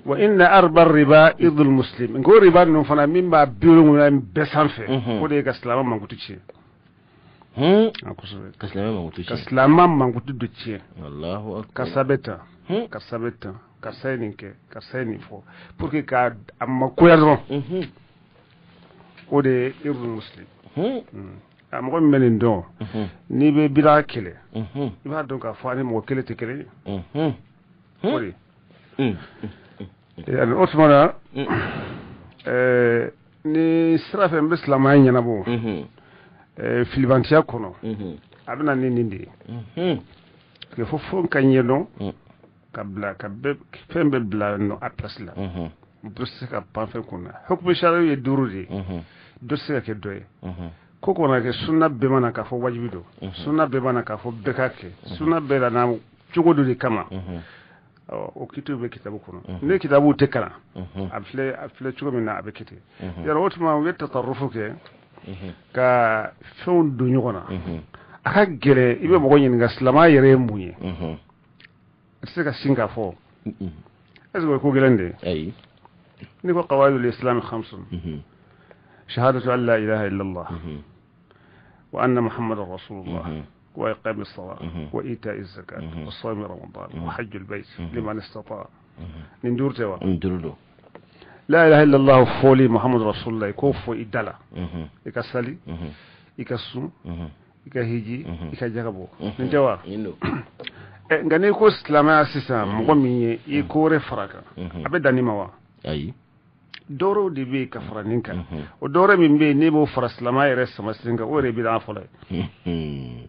Wa inna arba riba idul muslim, nko riba ninnu fana min b'a 70 bɛɛ sanfɛ, o de ye ka silamɛ mankutu tiɲɛ. Kosɛbɛ. Ka silamɛ mankutu tiɲɛ. Ka silamɛ mankutu dɔ tiɲɛ. Allahu akbar. Karisa bɛ tan, karisa bɛ tan, karisa ye nin kɛ, karisa ye nin fɔ, pour que ka a makoya dɔrɔn. O de ye idul muslim. A mɔgɔ min bɛ nin dɔn, n'i bɛ bida kɛlɛ, i b'a dɔn k'a fɔ ani mɔgɔ kelen tɛ kelen ye. O de o tuma na, ni sira fɛ n bɛ silamɛya ɲɛnabɔ filibantiya kɔnɔ, a bɛ na ni nin de ye. Parce que fo ka ɲɛdɔn ka bila ka fɛn bɛɛ bila nɔ a place la, dɔ tɛ se ka pan fɛn kunna. Hukumu sariya ye 5 de ye, dɔ tɛ se ka kɛ dɔ ye. Ko kɔnɔ kɛ sunna bɛɛ mana k'a fɔ wajibi don, sunna bɛɛ mana k'a fɔ bɛɛ ka kɛ, sunna bɛɛ nana cogo dɔ de kama. O kitiw bɛ kitabu kɔnɔ, ne kitabu tɛ kalan, a filɛ cogo min na a bɛ kɛ ten. Yarɔ o tuma u ye tatarrufu kɛ ka fɛnw don ɲɔgɔn na. A ka gɛlɛn, i bɛ mɔgɔ ɲininka silamɛya yɛrɛ ye mun ye, a tɛ se ka sin k'a fɔ. Est ce que o ye ko gɛlɛn de ye? Ayi. N'i ko qawaidul islam khamsun, Shahadatu an la ilaha illallah wa anna muhammadan rasulullah wa iqami as-salat wa ita'i az-zakat wa sawmi ramadan wa hajj al-bayt liman istata'a. Nin duuru tɛ wa? Nin duuru don. La ilaha illallah fɔli, muhammadu rasulullah, k'o fɔ i da la, i ka sali, i ka sun, i ka hiji, i ka jaga bɔ, nin tɛ wa? Nin don. Nka n'i ko silamɛya sisan, mɔgɔ min ye i ko wɛrɛ fara kan, a bɛ dan nin ma wa? Ayi. Dɔwɛrɛw de bɛ yen ka fara nin kan. O dɔwɛrɛ min bɛ yen, n'e b'o fara silamɛya yɛrɛ samasen kan, o yɛrɛ bɛ an fɔlɔ ye.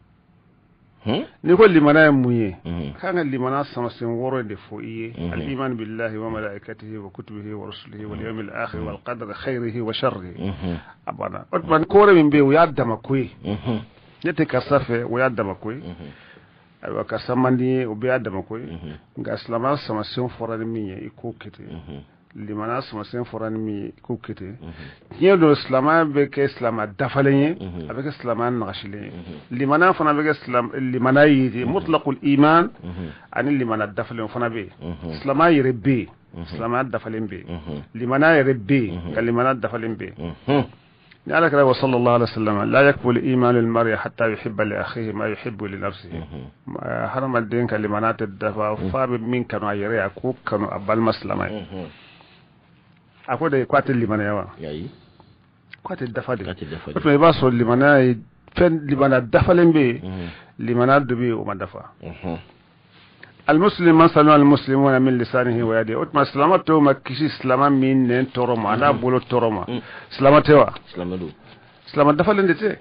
N'i ko limana ye mun ye, k'an ka limana samasen wɔɔrɔ de fɔ i ye: al-iman billahi wa malaikatihi wa kutubihi wa rusulihi wal yawmil akhir wal qadri khairihi wa sharrihi. A banna. O tuma, ko wɛrɛ min bɛ yen, o y'a dama ko ye. Ne tɛ karisa fɛ, o y'a dama ko ye. Ayiwa, karisa man di ye, o bɛɛ y'a dama ko ye. Nka silamɛya samasen fɔra ni min ye, i k'o kɛ ten. Limana samasen fɔra ni min ye, i k'o kɛ ten. Tiɲɛ don, silamɛya bɛ kɛ silamɛ dafalen ye, a bɛ kɛ silamɛya nagasilen ye. Limana fana bɛ kɛ limana ye de, mutlaqul iman ani limana dafalen, o fana bɛ yen. Silamɛya yɛrɛ bɛ yen, silamɛya dafalen bɛ yen, limana yɛrɛ bɛ yen, nka limana dafalen bɛ yen. Ni ala kɛra wa sallallahu alaihi wasallam: la yakmulu imanu al-mar'i hatta yuhibba li akhihi ma yuhibbu li nafsihi. Hadamaden ka limana tɛ dafa f'a bɛ min kanu a yɛrɛ ye, a k'o kanu a balima silamɛ ye. A ko de k'a tɛ limanaya wa? Ayi. K'a tɛ dafa de. K'a tɛ dafa. O tuma, i b'a sɔrɔ limanaya ye fɛn, limana dafalen bɛ yen, limana dɔ bɛ yen, o ma dafa. Almuslim man salima almuslimuna min lisanihi wa yadihi. O tuma, silamɛ tɔw ma kisi silamɛ min nɛn tɔɔrɔ ma, a n'a bolo tɔɔrɔ ma, silamɛ tɛ wa? Silamɛ don. Silamɛ dafalen de tɛ.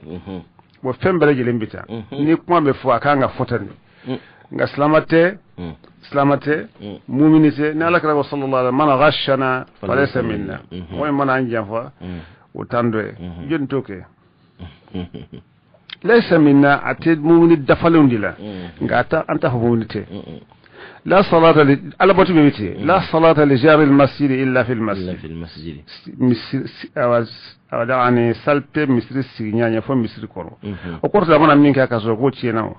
Bon, fɛn bɛɛ lajɛlen bɛ taa ni kuma bɛ fɔ, a kan ka fɔ tan de. Nka silamɛ tɛ, silamɛ tɛ, mumini tɛ. Ni ala kɛra ko sallallahu alaihi man ghashana falaysa minna, mɔgɔ min mana an janfa, o t'an dɔ ye. Jɔnni t'o kɛ? Laysa minna, a tɛ mumini dafalenw de la. Nka a ta an t'a fɔ mumini tɛ. La salata li alabatu bɛ ten: la salata li jari al-masjid illa fi al-masjid. Illa fil masjid. Misiri, awa, yani sali tɛ misiri sigi ɲɛ fo misiri kɔnɔ. O kɔrɔ tɛ a mana min kɛ ka sɔrɔ k'o tiɲɛna. O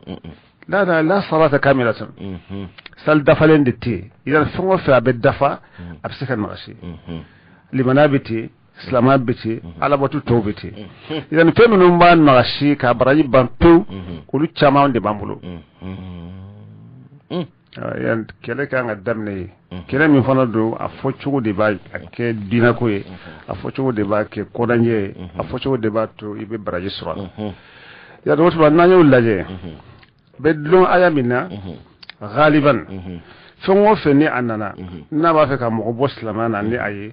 la la la salata kamilatan, sali dafalen de tɛ yen. Yala fɛn o fɛn, a bɛ dafa, a bɛ se ka nagasi. Limana bɛ ten, silamɛya bɛ ten, alabatu tɔw bɛ ten. Yani fɛn minnu b'a nagasi k'a baraji ban pewu, olu caman de b'an bolo. Yan kɛlɛ kan ka daminɛ ye. Kɛlɛ min fana don, a fɔ cogo de b'a kɛ diinɛko ye, a fɔ cogo de b'a kɛ kɔdanjɛ ye, a fɔ cogo de b'a to i bɛ baraji sɔrɔ a la. Yadɔ o tuma, n'an y'o lajɛ, bɛ dulon aya min na, ghaliban fɛn o fɛn ni a nana n'a b'a fɛ ka mɔgɔ bɔ silamɛya na, ni a ye,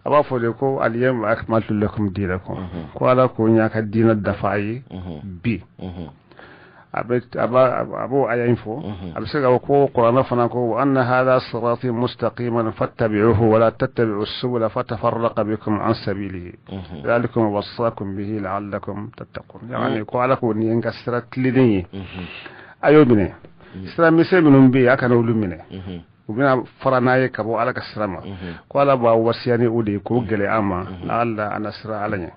a b'a fɔ de ko al-yawma akmaltu lakum dinakum, ko ala ko n y'a ka diinɛ dafa a ye bi. A bɛ a b'a a b'o aya in fɔ. A bɛ se ka fɔ ko kuranɛ fana ko wa anna hadha sirati mustaqiman fattabi'uhu wa la tattabi'u subula fatafarraqa bikum an sabilihi dhalikum wassakum bihi la'allakum tattaqun. Yani ko ala ko nin ye n ka sira tilennen ye, a y'o minɛ. Sira misɛn minnu bɛ yen, a kana olu minɛ, u bɛna fara n'a ye ka bɔ ala ka sira ma. Ko ala b'a wasiya ni o de ye k'o gɛlɛya an ma, la'alla an na siran ala ɲɛ.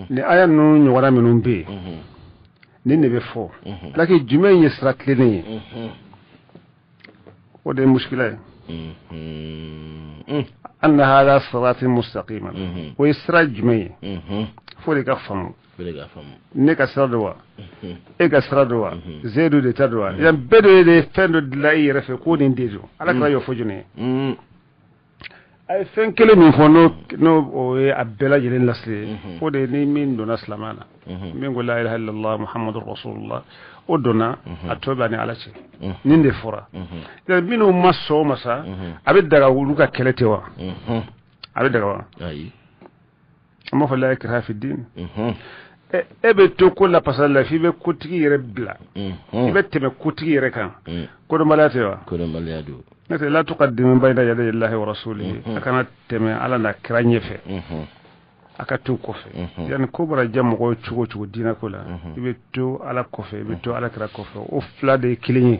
Ni aya ninnu ɲɔgɔnna minnu bɛ yen, nin de bɛ fɔ. Lakin jumɛn ye sira tilennen ye? O de ye muskila ye. Anna hadha sirati mustaqiman, o ye sira jumɛn ye? Fo de ka faamu. Ne ka sira don wa? E ka sira don wa? Zeyidu de ta don wa? Yan bɛɛ de ye fɛn dɔ dilan i yɛrɛ fɛ ko nin de don. Ala kɛra y'o fɔ jɔn ye? A ye fɛn kelen min fɔ, n'o o ye a bɛɛ lajɛlen lasiri ye, o de ye ni min donna silamɛya na, min ko la ilaha illallah muhammadu rasulullah, o donna, a tɔ bɛ ani ala cɛ. Nin de fɔra. Minnu ma sɔn o ma sa, a bɛ daga olu ka kɛlɛ tɛ wa? A bɛ daga wa? Ayi. An b'a fɔ la ikraha fi din. E bɛ to ko la pasali la f'i bɛ kotigi yɛrɛ bila, i bɛ tɛmɛ kotigi yɛrɛ kan. Kodɔnbaliya tɛ wa? Kodɔnbaliya don. N'o tɛ la tuqaddimu bayna yaday Allahi wa rasulihi, a kana tɛmɛ ala n'a kira ɲɛfɛ, a ka to kɔfɛ. Yani ko bɔra diya mɔgɔw ye cogo o cogo diinɛ ko la, i bɛ to ala kɔfɛ, i bɛ to ala kira kɔfɛ, o fila de ye kelen ye.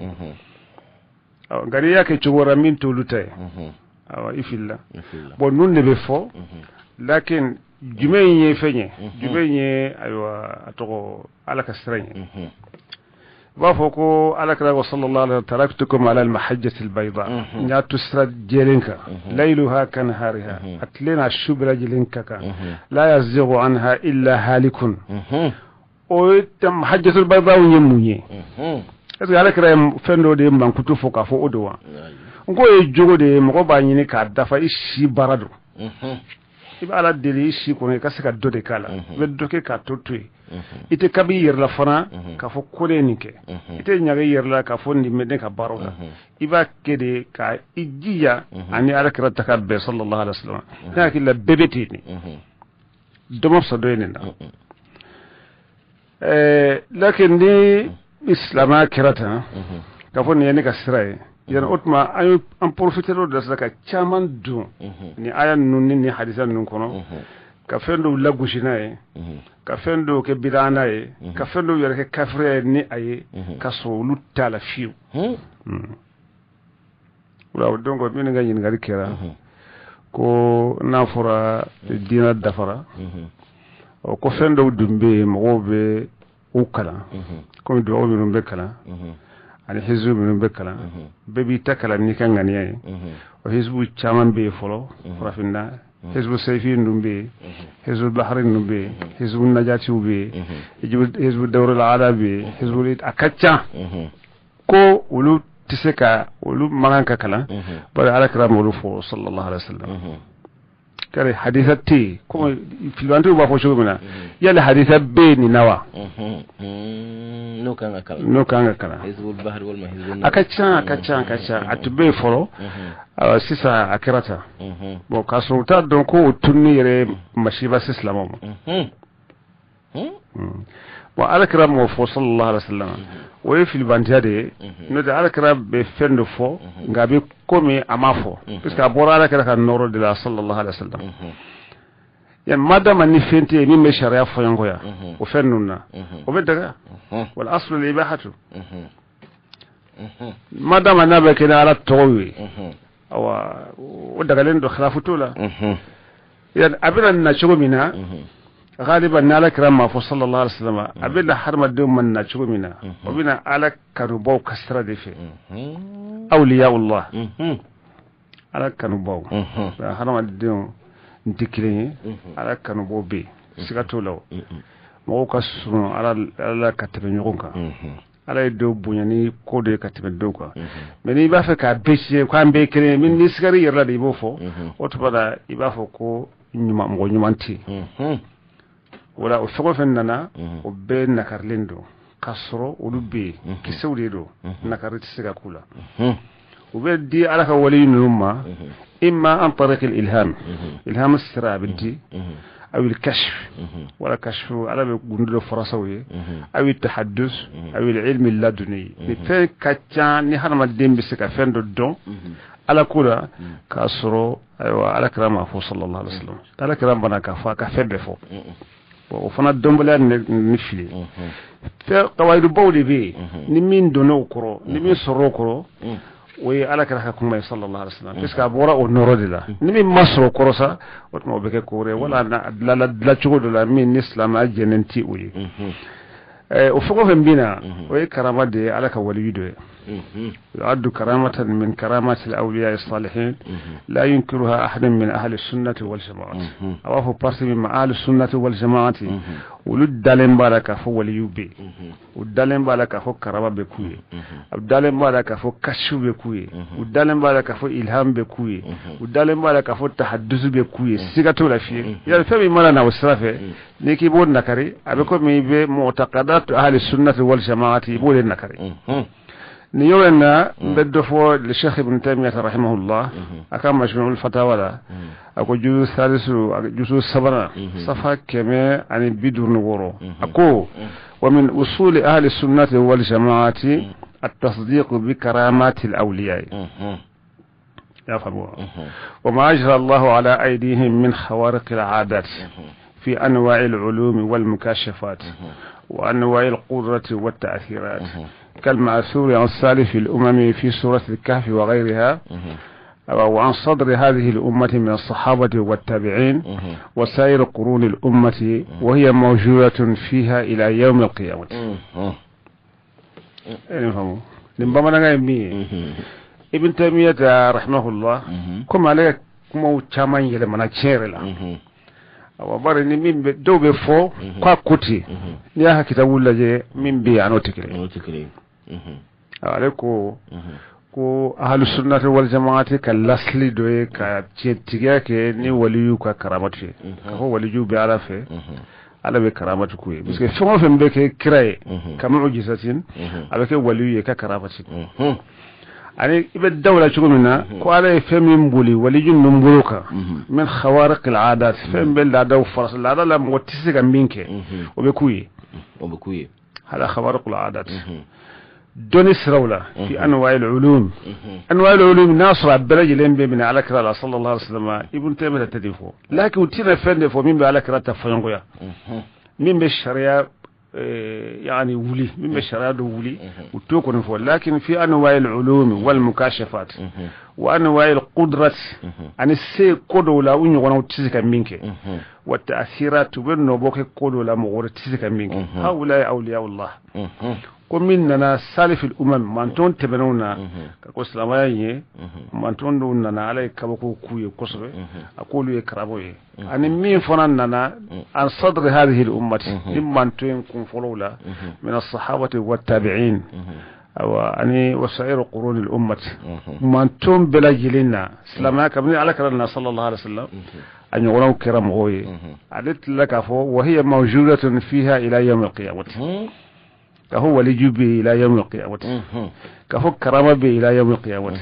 Nka n'i y'a kɛ cogo wɛrɛ min t'olu ta ye, awa, i filila. Bon, ninnu de bɛ fɔ. Lakin jumɛn ye fɛn ye, jumɛn ye, ayiwa, a tɔgɔ ala ka sira ye? U b'a fɔ ko Ala kira ko sallallahu alaihi wa taraktukum ala al-mahajjati al-bayda, n y'a to sira jɛlen kan, layluha kanahariha, a tile n'a su bɛɛ lajɛlen ka kan, la yazighu anha illa halikun. O ye mahajjatul bayda ye mun ye? Est-ce que Ala kira ye fɛn dɔ de ye mankutu fɔ k'a fɔ o don wa? N ko ye jogo de ye, mɔgɔ b'a ɲini k'a dafa, i si baara don. I bɛ Ala deli i si kɔnɔ i ka se ka dɔ de k'a la, i bɛ dɔ kɛ k'a to yen. I tɛ kabi i yɛrɛ la fana k'a fɔ ko ne ye nin kɛ, i tɛ ɲaga i yɛrɛ la k'a fɔ nin bɛ ne ka baaraw la. I b'a kɛ de ka i jija ani Ala kira ta ka bɛn sallallahu alaihi wa sallam. Ne hakili la bɛɛ bɛ ten de, dɔ ma fisa dɔ ye nin na. Lakin ni silamɛya kɛra tan k'a fɔ nin ye ne ka sira ye, yani o tuma an ye an profiter o de la sisan ka caman don ni aya ninnu ni hadisa ninnu kɔnɔ, ka fɛn dɔw lagosi n'a ye, ka fɛn dɔw kɛ bid'a n'a ye, ka fɛn dɔw yɛrɛ kɛ kafiriya ye ni a ye, ka sɔrɔ olu t'a la fiyewu. O donc minnu ka ɲininkali kɛra ko n'a fɔra diinɛ dafara, ɔ ko fɛn dɔw dun bɛ yen mɔgɔw bɛ u kalan, komi dugawu minnu bɛ kalan ani hizbu minnu bɛ kalan, bɛɛ b'i ta kalan n'i ka ŋaniya ye. O hizbu caman bɛ yen fɔlɔ farafinna, hizbu saifi ninnu bɛ yen, hizbu bahari ninnu bɛ yen, hizbu najatiw bɛ yen, hizbu dawrul ala bɛ yen, hizbu a ka ca ko olu tɛ se ka olu man kan ka kalan, bari Ala kira m'olu fɔ sallallahu alaihi wa sallam. Kari hadisa tɛ yen, komi filibantiw b'a fɔ cogo min na, yali hadisa bɛ yen nin na wa? N'o kan ka kalan, n'o kan ka kalan. A ka ca, a ka ca, a ka ca. A tun bɛ yen fɔlɔ, sisan a kɛra tan. Bon, k'a sɔrɔ u t'a dɔn ko o tununi yɛrɛ masiba se silamɛw ma. Bon, Ala kira m'o fɔ sallallahu alaihi wa sallam, o ye filibantiya de ye. N'o tɛ Ala kira bɛ fɛn dɔ fɔ, nka a bɛ komi a m'a fɔ, parce que a bɔra Ala kira ka nɔɔrɔ de la sallallahu alaihi wa sallam. Yan madama ni fɛn tɛ yen min bɛ sariya fɔɲɔgɔnya o fɛn ninnu na, o bɛ daga. Wal aslu al-ibahatu. Madama n'a bɛ kɛ ni Ala tɔgɔ ye, awa o dagalen don, khilafu t'o la. Yan a bɛna na cogo min na, galiban ni Ala kira m'a fɔ sallallahu alaihi wa sallam, a bɛ na hadamadenw ma na cogo min na, o bɛ na Ala kanubaw ka sira de fɛ, awliyaullah, Ala kanubaw. Hadamadenw n tɛ kelen ye, Ala kanubaw bɛ yen, siga t'o la. O mɔgɔw ka surun Ala ka tɛmɛ ɲɔgɔn kan. Ala ye dɔw bonya ni ko dɔ ye ka tɛmɛ dɔw kan. Mais n'i b'a fɛ k'a bɛɛ tiɲɛ k'an bɛɛ ye kelen ye, ni sigara i yɛrɛ la de i b'o fɔ, o tuma la i b'a fɔ ko ɲuman mɔgɔ ɲuman tɛ yen. Wala o fɛn o fɛn nana, o bɛɛ nakarilen don, k'a sɔrɔ olu bɛ yen, kisɛw de don, nakari tɛ se ka k'u la. U bɛ di Ala ka wali ninnu ma, imma an tariq al-ilham, ilham sira a bɛ di, aw al-kashf, wala kashf Ala bɛ gundo dɔ farasaw ye, aw tahaddus, aw al-ilm al-laduni. Ni fɛn ka ca ni hadamaden bɛ se ka fɛn dɔ dɔn Ala ko la, k'a sɔrɔ ayiwa Ala kira m'a fɔ sallallahu alaihi wa sallam. Ala kira bana k'a fɔ a ka fɛn bɛɛ fɔ. Bon, o fana dɔnbaliya ni fili fɛn kawayidubaw de bɛ yen, ni min donna o kɔrɔ, ni min sɔrɔ o kɔrɔ, o ye Ala kira ka kuma ye sallallahu alaihi wa sallam, puisque a bɔra o nɔrɔ de la. Ni min ma sɔrɔ o kɔrɔ sa, o tuma o bɛ kɛ ko wɛrɛ ye, wala a dilala dilancogo dɔ la min ni silamɛya jɛnnen tɛ o ye. O fɛn o fɛn bɛ na, o ye karama de ye, Ala ka waliyu dɔ ye. يعد كرامة من كرامات الأولياء الصالحين لا ينكرها أحد من أهل السنة والجماعة. أو parti من أهل السنة والجماعة olu dalen b'a la k'a fɔ waliyu bɛ yen, u dalen b'a la k'a fɔ karama bɛ k'u ye, u dalen b'a la k'a fɔ kashiw bɛ k'u ye, u dalen b'a la k'a fɔ ilham bɛ k'u ye, u dalen b'a la k'a fɔ tahadusu bɛ k'u ye, siga t'o la fiyewu. Yali fɛn min mana na o sira fɛ, n'i k'i b'o nakari, a bɛ komi i bɛ mu'taqadat ahli sunnati wal jamaati, i b'o de nakari. Nin yɔrɔ in na, n bɛ dɔ fɔ le Cheikh Ibn Taymiyyah rahimahullah, a ka Majmu'ul Fatawa la, a ko juzu salisu, juzu sabanan, safa 156, a ko wa min usuli ahli sunnati wal jamaati at-tasdiq bi karamati al-awliya. Ya faamu wa ma ajra Allahu ala aydihim min khawariq al-'adat fi anwa'i al-ulum wal mukashafat wa anwa'i al-qudrati wat ta'thirat كالمعثور عن سالف الأمم في سورة الكهف وغيرها، وعن صدر هذه الأمة من الصحابة والتابعين وسائر قرون الأمة، وهي موجودة فيها إلى يوم القيامة. E nin faamu nin bamanankan ye min ye, Ibn Taymiyyah rahimahullah, komi ale ka kumaw caman yɛlɛmana tiɲɛ yɛrɛ la. Awa, bari ni min bɛ dɔw bɛ fɔ k'a ko ten, n'i y'a ka kitabu lajɛ, min bɛ yen a n'o tɛ kelen. N'o tɛ kelen ye. Ale ko ko ahlu sunnati wal jamaati ka lasili dɔ ye ka tiɲɛtigiya kɛ ni waliyu ka karamatu ye, ka fɔ waliju bɛ Ala fɛ, Ala bɛ karamatu k'u ye, parce que fɛn o fɛn bɛ kɛ kira ye ka mu'jizatin, a bɛ kɛ waliyu ye ka karamati. Ani i bɛ daw la cogo min na ko Ala ye fɛn min boli waliju ninnu bolo kan, min khawariq al-adat, fɛn bɛ laadaw farasa laada la, mɔgɔ tɛ se ka min kɛ, o bɛ k'u ye. O bɛ k'u ye. Hala khawariq al-adat dɔnni siraw la, fi anwa'il ulum, anwa'il ulum n'a sɔrɔ a bɛɛ lajɛlen bɛ minɛ Ala kira la sallallahu alaihi wasallam. Ibn Taymiyyah tɛ de fɔ, lakin u tɛna fɛn de fɔ min bɛ Ala kira ta fɔɲɔgɔnya, min bɛ sariya yani wuli, min bɛ sariya dɔ wuli, u t'o kɔni fɔ. Lakin fi anwa'il ulum wal mukashafat wa anwa'il qudrat, ani se ko dɔw la, u ɲɔgɔnnaw tɛ se ka min kɛ, wa ta'thirat, u bɛ nɔbɔ kɛ ko dɔw la, mɔgɔ wɛrɛ tɛ se ka min kɛ. Haula awliya Allah, ko min nana salifil umam, manton tɛmɛnenw na, ka ko silamɛya in ye, manton dɔw nana, Ala ye kabako k'u ye kosɛbɛ, a k'olu ye karamɔgɔ ye. Ani min fana nana an sadri hadhihi al ummati, ni manton in kun fɔlɔw la, min as-sahabati wa tabi'in, awa ani wasairu quruni al ummati, manton bɛɛ lajɛlen na silamɛya kabini Ala kɛra na sallallahu alaihi wasallam, a ɲɔgɔnnaw kɛra mɔgɔw ye. Ale tilala k'a fɔ wa hiya mawjudatun fiha ila yawm al-qiyamati, k'a fɔ waliju bɛ ila yawm al-qiyamati, k'a fɔ karama bɛ ila yawm al-qiyamati,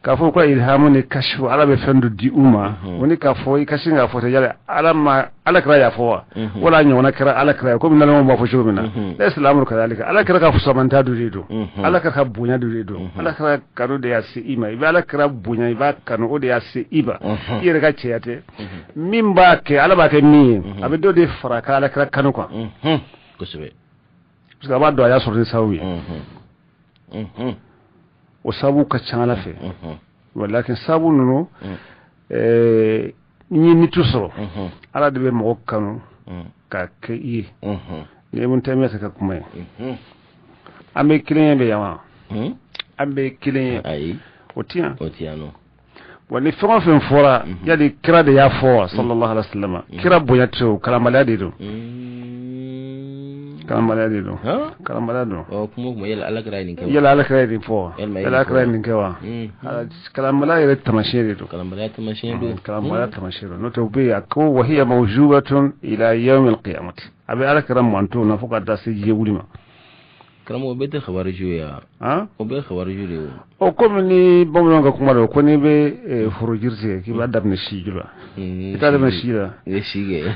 k'a fɔ ko ilhamu ni kashfu, Ala bɛ fɛn dɔ di u ma. O ni k'a fɔ i ka sin k'a fɔ ten, yala Ala ma Ala kɛra y'a fɔ wa, wala a ɲɔgɔnna kɛra Ala kɛra ye, komi nalɔmɔw b'a fɔ cogo min na. Laysa al-amru kadhalika. Ala kɛra ka fusamanta dɔ de don, Ala kɛra ka bonya dɔ de don, Ala kɛra kanu de y'a se i ma. I bɛ Ala kɛra bonya, i b'a kanu, o de y'a se i ma. I yɛrɛ ka cɛya tɛ. Min b'a kɛ, Ala b'a kɛ min ye, a bɛ dɔ de fara ka Ala kɛra kanu kan, parce que a b'a dɔn a y'a sɔrɔ ni sababu ye. O sababu ka ca Ala fɛ, walakin sababu ninnu, n'i ye nitu sɔrɔ, Ala de bɛ mɔgɔ kanu ka kɛ i ye. Ni Ibn Taymiyyah ka kuma ye, an bɛ kelen ye bɛ yan wa? An bɛ kelen ye? Ayi. O ti yan. O ti yan nɔ. Wa ni fɛn o fɛn fɔra, yali kira de y'a fɔ wa sallallahu alaihi wasallam? Kira bonya tɛ o, kalanbaliya de don, kalanbaliya de don, kalanbaliya don. Ɔ, kuma o kuma, yala Ala kɛra ye nin kɛ wa? Yala Ala kɛra ye nin fɔ wa? Yala Ala kɛra ye nin kɛ wa? Kalanbaliya yɛrɛ taamasiyɛn de don. Kalanbaliya taamasiyɛn don. Kalanbaliya taamasiyɛn don. N'o tɛ, u bɛ yen, a ko wa hiya mawjudatun ila yawm al-qiyamati, a bɛ Ala kɛra mantonw na fo ka taa se diɲɛ wuli ma. Karamɔgɔ, o bɛɛ tɛ khawariju ye wa? O bɛɛ ye khawariju de ye. O komi ni bamananw ka kuma don ko n'i bɛ foro jiri tigɛ, k'i b'a daminɛ siju la, i t'a daminɛ si la. I bɛ si kɛ.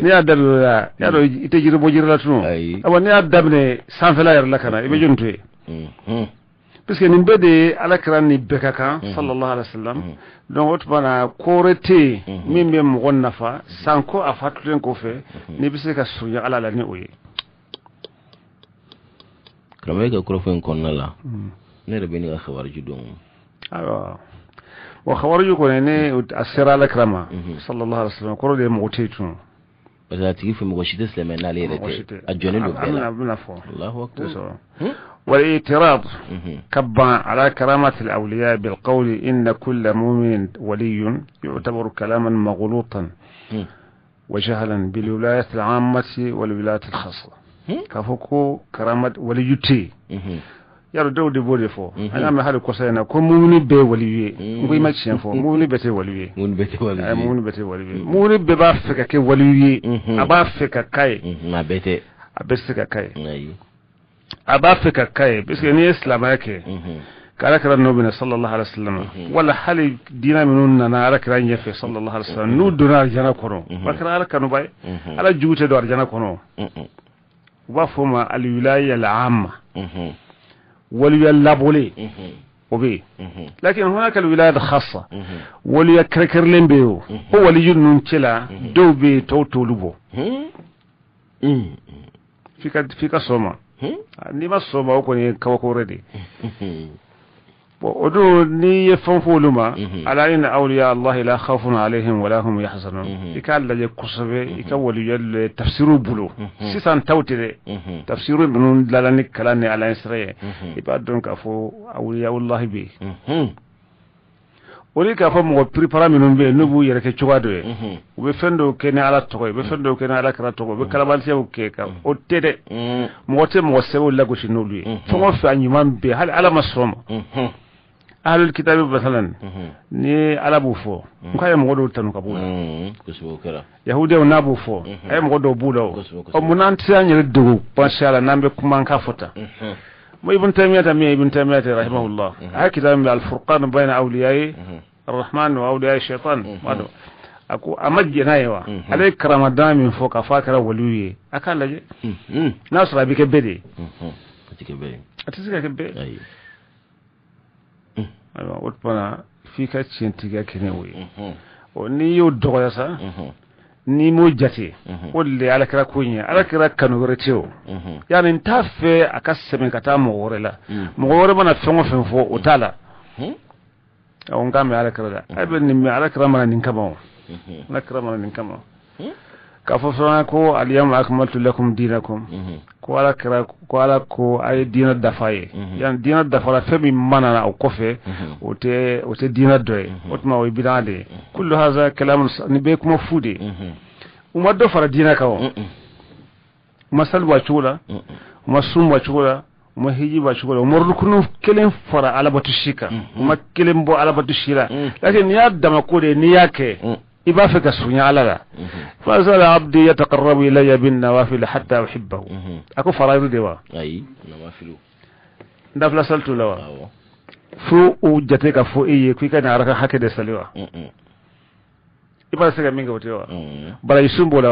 N'i y'a daminɛ o la, i y'a dɔn i tɛ jiri bɔ jiri la tun. Ayi. Awa, n'i y'a daminɛ sanfɛla yɛrɛ la ka na, i bɛ jɔnni to yen? Parce que nin bɛɛ de ye Ala kɛra ni bɛɛ ka kan sallallahu alaihi wasallam. Donc o tuma na, ko wɛrɛ tɛ yen min bɛ mɔgɔ nafa sanko a fatulen kɔfɛ, n'i bɛ se ka surunya Ala la ni o ye. Karamɔgɔ, e ka kɔrɔfɔ in kɔnɔna la, ne yɛrɛ bɛ ne ka khawariju dɔn. Ayiwa, wa khawariju kɔni, ne a sera Ala kira ma sallallahu alaihi wasallam, kɔrɔ de ye mɔgɔ tɛ yen tun. Parce que a tigi fɛ, mɔgɔ si tɛ silamɛ n'ale yɛrɛ tɛ, a jɔnnen don bɛɛ la. A bɛna fɔ. Allahu akbar. والاعتراض كبا على كرامة الأولياء بالقول إن كل مؤمن ولي يعتبر كلاما مغلوطا وجهلا بالولاية العامة والولاية الخاصة. K'a fɔ ko karama waliyu tɛ yen, yarɔ dɔw de b'o de fɔ. An y'a mɛn hali kɔsa in na ko mumuni bɛɛ ye waliyu ye. N ko i ma tiɲɛ fɔ, mumuni bɛɛ tɛ waliyu ye. Mumuni bɛɛ tɛ waliyu ye. Mumuni bɛɛ tɛ waliyu ye. Mumuni bɛɛ b'a fɛ ka kɛ waliyu ye, a b'a fɛ ka k'a ye. Nka a bɛɛ tɛ. A bɛɛ tɛ se ka k'a ye. A b'a fɛ ka k'a ye parce que n'i ye silamɛya kɛ ka Ala kɛra nɔ minɛ sallallahu alaihi wasallam, wala hali diinɛ minnu nana Ala kɛra ɲɛfɛ sallallahu alaihi wasallam, n'u donna arijana kɔnɔ, o kɛra Ala kanuba ye. Ala jugu tɛ don arijana kɔnɔ. U b'a fɔ o ma alwilaya al-amma, waliya labɔlen, o bɛ yen. Lakin hunaka alwilaya al-khassa, waliya kɛrɛnkɛrɛnlen bɛ yen. O waliyu ninnu cɛla, dɔw bɛ yen, tɔw t'olu bɔ. F'i ka sɔn o ma. N'i ma sɔn o ma, o kɔni ye kabako wɛrɛ de ye. Bon, o dun n'i ye fɛn fɔ olu ma, ala inna awliya allahi la khawfun alayhim wala hum yahzanun. I k'a lajɛ kosɛbɛ, i ka waliya tafsiru bolo sisan taw tɛ dɛ, tafsiru minnu dilanna ni kalan ni ala ɲɛsira ye, i b'a dɔn k'a fɔ awliya allahi bɛ yen. O de k'a fɔ mɔgɔ piripara minnu bɛ yen, n'u b'u yɛrɛ kɛ cogoya dɔ ye, u bɛ fɛn dɔw kɛ ni ala tɔgɔ ye, u bɛ fɛn dɔw kɛ ni ala kira tɔgɔ, u bɛ kalabantiyaw kɛ ka o tɛ dɛ. Mɔgɔ tɛ mɔgɔ sɛbɛw lagosi n'olu ye. Fɛn o fɛn a ɲuman bɛ yen, hali ala ma sɔn ma. Ahlul kitabi masalan, ni ala b'o fɔ, n k'a ye mɔgɔ dɔw tanu ka b'o la. Yahudiyaw n'a b'o fɔ, a ye mɔgɔ dɔw b'u la o. Ɔ, mun n'an tɛ se an yɛrɛ dogo pansiya la n'an bɛ kuma an k'a fɔ tan? Ibn Taymiyyah tammi Ibn Taymiyyah rahimahullah, a ye kitabu min al-Furqan bayna awliya'i ar-Rahman wa awliya'i shaytan, mado a ko a ma jɛn n'a ye wa? Ale ye karamadan min fɔ k'a fɔ a kɛra waliyu ye, a k'a lajɛ n'a sɔrɔ a bɛ kɛ bɛɛ de ye. A tɛ se ka kɛ bɛɛ. Ayiwa, o tuma na f'i ka tiɲɛtigiya kɛ ni o ye. Ɔ, n'i y'o dɔgɔya sa, n'i m'o jate, o de ye alakira ko in ye. Alakira kanu wɛrɛ tɛ o. Yani n t'a fɛ a ka sɛmɛ ka taa mɔgɔ wɛrɛ la. Mɔgɔ wɛrɛ mana fɛn o fɛn fɔ, o t'a la. Awɔ, n k'a mɛn alakira la. A bɛ nin mɛn alakira mana nin kama o. Alakira mana nin kama. K'a fɔ fana ko al-yawma akmaltu lakum dinakum, ko ala kira ko ala ko a ye diinɛ dafa ye. Yani diinɛ dafara, fɛn min mana na o kɔfɛ, o tɛ diinɛ dɔ ye. O tuma o ye bidan de ye. Kullu haza kalamun, nin bɛɛ ye kuma fu de ye. U ma dɔ fara diinɛ kan o. U ma sali bɔ a cogo la, u ma sun bɔ a cogo la, u ma hiji bɔ a cogo la, u ma rukunu kelen fara alabatu si kan, u ma kelen bɔ alabatu si la. Lakin n'i y'a dama ko de ye, n'i y'a kɛ, i b'a fɛ ka surunya ala la. Fa zala abdi yataqarrabu ilayya bin nawafil hatta uhibbahu. A ko faraidu de wa? Ayi, nawafilu. Nafila sali t'o la wa? Fo o jate ka fɔ e ye ko i ka nin araka hakɛ de sali wa? I b'a se ka min kɛ, o tɛ wa? Baraji sun b'o la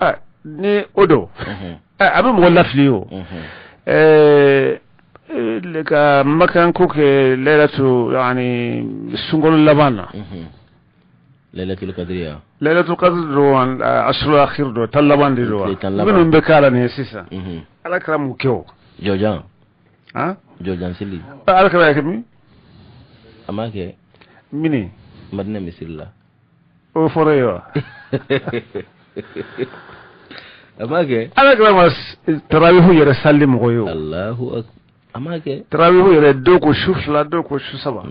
wa? Ni o don, a bɛ mɔgɔ lafili o. Ka makan ko kɛ laylatu, yani sunkalo laban na. Laylatul Qadr ya. Laylatul Qadr don, ashrul akhir don, tan laban de don wa? Minnu bɛ k'a la nin ye sisan. Ala kɛra mun kɛ o? Jɔjan. Han? Jɔjan seli. Ala kɛra y'a kɛ min? A m'a kɛ. Mini? Madina misiri la. O fɔra ye wa? A m'a kɛ. Ala kɛra ma tarawihu yɛrɛ sali mɔgɔ ye o. Allahu akbar. A m'a kɛ. Tarawihu yɛrɛ, dɔw ko su fila, dɔw ko su saba.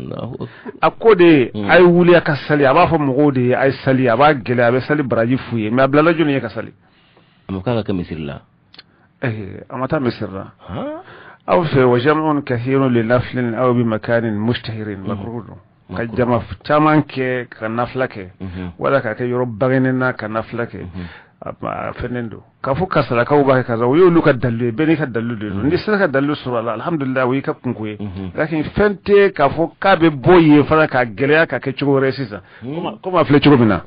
A ko de a ye wuli a ka sali, a b'a fɔ mɔgɔw de ye a ye sali, a b'a gɛlɛya, a bɛ sali baraji f'u ye, mais a bilala jɔnni ye ka sali? A ma k'a ka kɛ misiri la. A ma taa misiri la. Aw fɛ wa jam'un kathirun li naflin aw bi makanin mushtahirin makruh don. Ka jama caman kɛ ka nafila kɛ, wala ka kɛ yɔrɔ bangenen na ka nafila kɛ, a fɛnnen don. K'a fɔ kasalakaw b'a kɛ karisa, o y'olu ka dalilu ye, bɛɛ n'i ka dalilu de don. N'i sera ka dalilu sɔrɔ a la, alhamdulilayi, o y'i ka kunko ye. Lakin fɛn tɛ k'a fɔ k'a bɛ bɔ yen fana k'a gɛlɛya ka kɛ cogo wɛrɛ sisan, komi a filɛ cogo min na.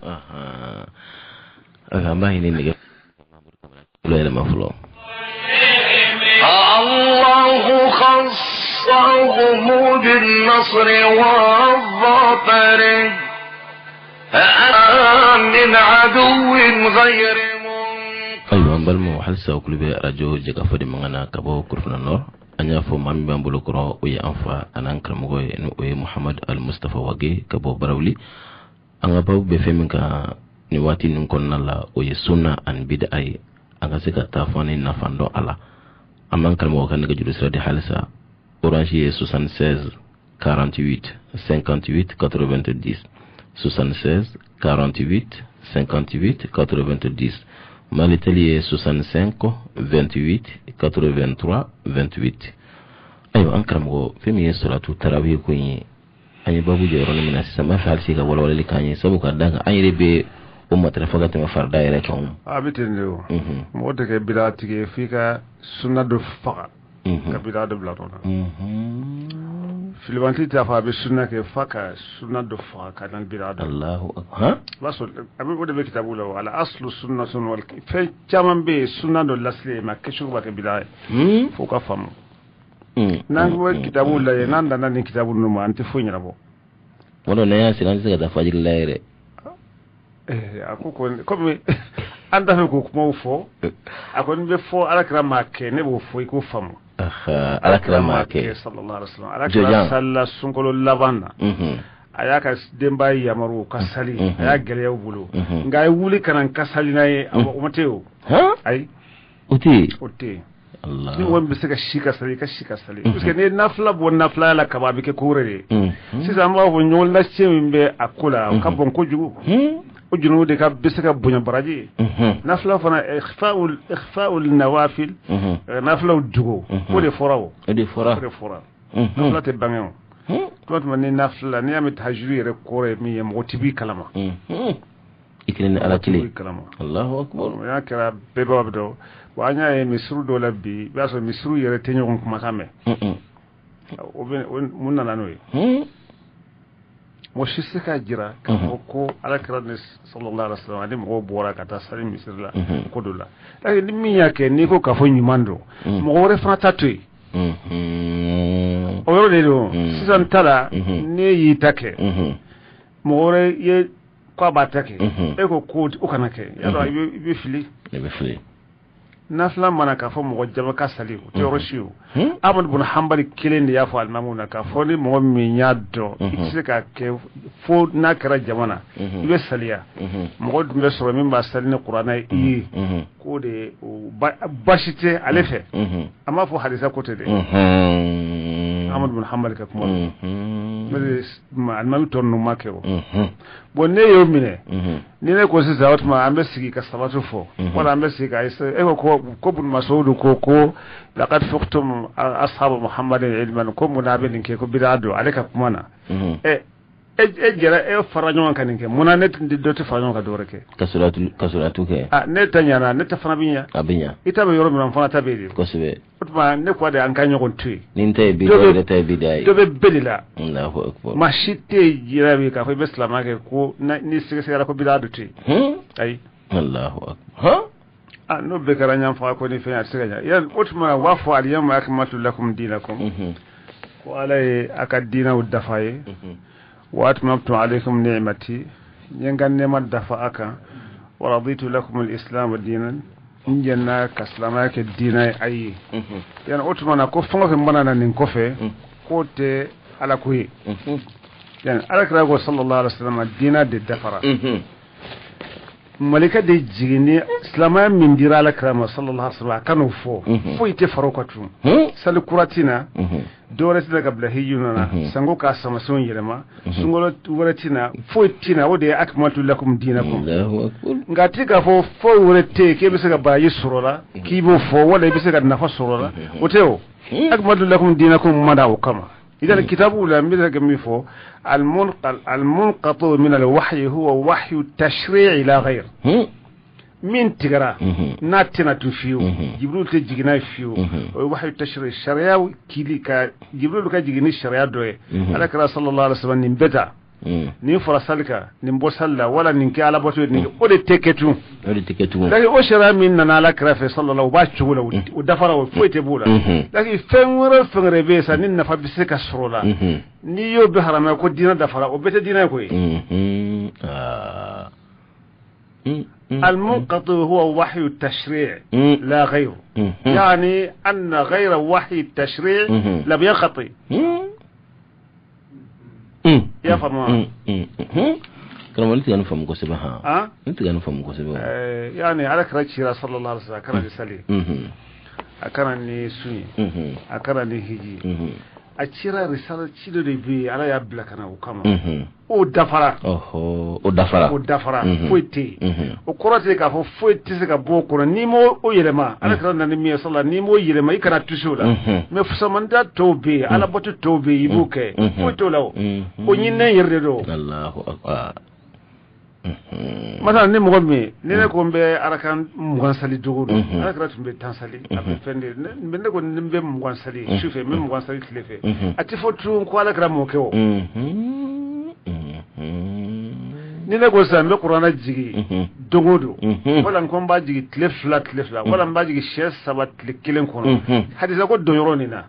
An b'a ɲini nɛgɛ yɛlɛma fɔlɔ. الله خصهم بالنصر والظفر من عدو غير. Ayiwa, an balimaw, halisa o kulo bɛ arajo Jɛkafɔ de mankan na ka bɔ Kurufina Nord. An y'a fɔ maa min b'an bolo kɔrɔ, o ye an fa an'an karamɔgɔ ye, n'o ye Muhamadu Al Mustafa Wage ka bɔ Barawuli. An ka babu bɛ fɛn min kan nin waati ninnu kɔnɔna la, o ye sunna ani bid'a ye. An ka se ka taa fɔ ni nafa dɔn a la. An b'an karamɔgɔ ka nɛgɛjuru sira di halisa. Orange ye 76 48 58 90, 76 48 58 90. Malitel ye 65 28 83 28. Ayiwa, an karamɔgɔ, fɛn min ye salatu tarawih ko in ye, an ye babu jɔ yɔrɔnin min na sisan, n b'a fɛ halisa i ka walawalali k'an ye, sabu ka d'a kan an yɛrɛ bɛ o matarafa ka tɛmɛ farida yɛrɛ kan o. A bɛ ten de o. Mɔgɔ tɛ kɛ bida tigi ye f'i ka sunna dɔ faga ka bida dɔ bila nɔ na. Filibanti t'a fɔ a bɛ sunna kɛ f'a ka sunna dɔ faga ka na bida dɔ. Allahu akbar. I b'a sɔrɔ a bɛ o de bɛ kitabu la o. Al aslu sunnatun wal fɛn caman bɛ yen sunna dɔ lasili ye, mais a kɛcogo b'a kɛ bida ye. F'o ka faamu. N'an ko kitabu lajɛ, n'an danna nin kitabu ninnu ma, an tɛ foyi ɲɛnabɔ. Wala n'an y'a siri, an tɛ se ka taa fajiri la yɛrɛ. A ko komi an t'a fɛ k'o kumaw fɔ, a kɔni bɛ fɔ ala kira maa kɛ, ne b'o fɔ i k'o faamu. Ala kira m'a kɛ sallallahu alaihi wasallam. Ala kira salila sunkalo laban na, a y'a ka denbaya yamaru ka sali, a y'a gɛlɛya u bolo, nka a ye wuli ka na n ka sali n'a ye, o ma tɛ o. Ayi, o tɛ yen, o tɛ yen. Ni mɔgɔ min bɛ se ka si ka sali, i ka si ka sali, parce que n'i ye nafila bɔ nafilaya la kaban, a bɛ kɛ ko wɛrɛ de ye. Sisan an b'a fɔ ɲɔgɔn lacɛn min bɛ a ko la, o ka bon kojugu. O junubu de ka bɛ se ka bonya baraji ye. Nafila fana, ikhfa'ul nawafil, nafilaw dogo, o de fɔra o. O de fɔra. O de fɔra. Nafila tɛ bange o. Tuma ni nafila, n'i y'a mɛn tahajuru yɛrɛ kɔrɔ ye min ye, mɔgɔ tɛ b'i kalama. I kelen ni Ala kelen. Kalama. Allahu akbar. O y'a kɛra bɛɛ b'a dɔn. Bon, an y'a ye misiriw dɔw la bi, i b'a sɔrɔ misiriw yɛrɛ tɛ ɲɔgɔn kumakan mɛn. O bɛ mun nana n'o ye? Mɔgɔ si tɛ se k'a jira k'a fɔ ko Ala kira ni sallallahu alaihi wasallam ani mɔgɔw bɔra ka taa sali misiri la ko dɔ la. Ni min y'a kɛ, n'i ko k'a fɔ ɲuman don, mɔgɔ wɛrɛ fana ta to yen. O yɔrɔ de don. Sisan ta la, ne y'i ta kɛ, mɔgɔ wɛrɛ ye k'a b'a ta kɛ, e ko ko o kana kɛ, y'a dɔn i bɛ fili. I bɛ fili. Nafila mana k'a fɔ mɔgɔ jama ka sali, o tɛ yɔrɔ si o. Amadu bun Hanbali kelen de y'a fɔ alimamuw na k'a fɔ ni mɔgɔ min y'a dɔn i tɛ se k'a kɛ fo n'a kɛra jama na, i bɛ saliya. Mɔgɔ dun bɛ sɔrɔ min b'a sali ni kuranɛ ye i ye, k'o de baasi tɛ ale fɛ. An b'a fɔ hadisa ko tɛ dɛ, Amadu bun Hanbali ka kuma don, n'o tɛ alimami tɔ ninnu ma kɛ o. Bon, ne y'o minɛ, ni ne ko sisan o tuma an bɛ sigi ka salatu fɔ, wala an bɛ sigi ka e ko ko Ibn Mas'ud ko laqad fuqtum ashabu Muhammadin ilman, ko mun na a bɛ nin kɛ, ko bid'a don ale ka kuma na. Ɛ e jɛra e fara ɲɔgɔn kan nin kɛ, mun na ne tun dɔ tɛ fara ɲɔgɔn kan dɔ wɛrɛ kɛ? Ka salatu kɛ. Ah, ne ta ɲana, ne ta fana bɛ ɲa. A bɛ ɲa. I ta bɛ yɔrɔ min na, n fana ta bɛ yen. Kosɛbɛ. O tuma ne ko de an ka ɲɔgɔn to yen. Ni n ta ye bida ye, ne ta ye bida ye. Dɔ bɛ bɛɛ de la. Allahu akbar. Maa si tɛ yen jira bi k'a fɔ i bɛ silamɛya kɛ ko ni sɛgɛsɛgɛra ko bida dɔ tɛ yen. Ayi. Allahu akbar. Ah, n'o bɛɛ kɛra ɲɔgɔn faga ko ni fɛn, a tɛ se ka ɲa. Yali o tuma u b'a fɔ al-yawma akmaltu lakum dinakum, ko Ala ye a ka diinɛw dafa ye. Wa atmamtu alaykum ni'mati, n ye n ka nɛɛma dafa a kan. Wa raditu lakum al-islam dinan, n jɛnna ka silamɛya kɛ diinɛ ye a ye. Yani o tuma na ko fɛn o fɛn mana na nin kɔfɛ, k'o tɛ Ala ko ye. Yani Ala kira ko sallallahu alaihi wasallam, diinɛ de dafara. Malika de jiginni silamɛya min dira Ala kira ma sallallahu alaihi wasallam, a kan'o fɔ, foyi tɛ fara o kan tun. Sali kura tɛ na, dɔwɛrɛ tɛ na ka bila hiji nɔ na, sanko k'a samasenw yɛlɛma, sunkalo wɛrɛ tɛ na, foyi tɛ na. O de ye akmaltu lakum dinakum. Nka a tɛ k'a fɔ foyi wɛrɛ tɛ yen k'e bɛ se ka baraji sɔrɔ la k'i b'o fɔ, wala i bɛ se ka nafa sɔrɔ la, o tɛ o. Akmaltu lakum dinakum ma da o kama. إذا الكتاب لا مثل كم يفو المنقطع من الوحي هو وحي التشريع لا غير. Min tigɛra n'a tɛna tun fiyewu, Jibril tɛ jigin n'a ye fiyewu, o ye wahyu tashri, sariya kili ka Jibril ka jigin ni sariya dɔ ye. Ala kira sallallahu alaihi wasallam nin bɛɛ ta, nin fara sali kan, nin bɔ sali la, wala nin kɛ alabato ye, nin kɛ, o de tɛ kɛ tun. O de tɛ kɛ tugun. Lakin o sariya min nana ala kira fɛ sallallahu, o b'a cogo la, o dafara, o foyi tɛ b'o la. Lakin fɛn wɛrɛ fɛn wɛrɛ bɛ yen sa, ni nafa bɛ se ka sɔrɔ o la, n'i y'o bɛɛ haramaya ko diinɛ dafara, o bɛɛ tɛ diinɛ ye koyi. المنقطع هو وحي التشريع لا غيره، يعني أن غير وحي التشريع لم ينقطع. يا فما Karamɔgɔ, ne tɛ ka nin faamu kosɛbɛ han. Ah. Ne tɛ ka nin faamu kosɛbɛ. Yani ala kira cira sallallahu alaihi wasallam, a kana ni sali, a kana ni sun ye, a kana ni hiji, a cira risala ci dɔ de bɛ yen, Ala y'a bila ka na o kama, o dafara. Ɔhɔ, o dafara. O dafara, foyi tɛ yen. O kɔrɔ tɛ k'a fɔ foyi tɛ se ka bɔ o kɔnɔ n'i m'o o yɛlɛma. Ala kira nana ni min ye sallallahu, n'i m'o yɛlɛma, i kana tusi o la. Mais fusamanda tɔw bɛ yen, alabato tɔw bɛ yen, i b'o kɛ, foyi t'o la. O o ɲininen yɛrɛ de don. Allahu akbar. Masala ni mɔgɔ min ni ne ko n bɛ arakan 20 sali don o don, ala kira tun bɛ 10 sali, a bɛ fɛn de ne ko ni n bɛ 20 sali su fɛ, n bɛ 20 sali tile fɛ, a tɛ fɔ tun ko ala kira m'o kɛ o. Ni ne ko sisan n bɛ kuranɛ jigin don o don, wala n ko n b'a jigin tile fila tile fila, wala n b'a jigin siɲɛ saba tile kelen kɔnɔ, hadisa ko don yɔrɔ nin na,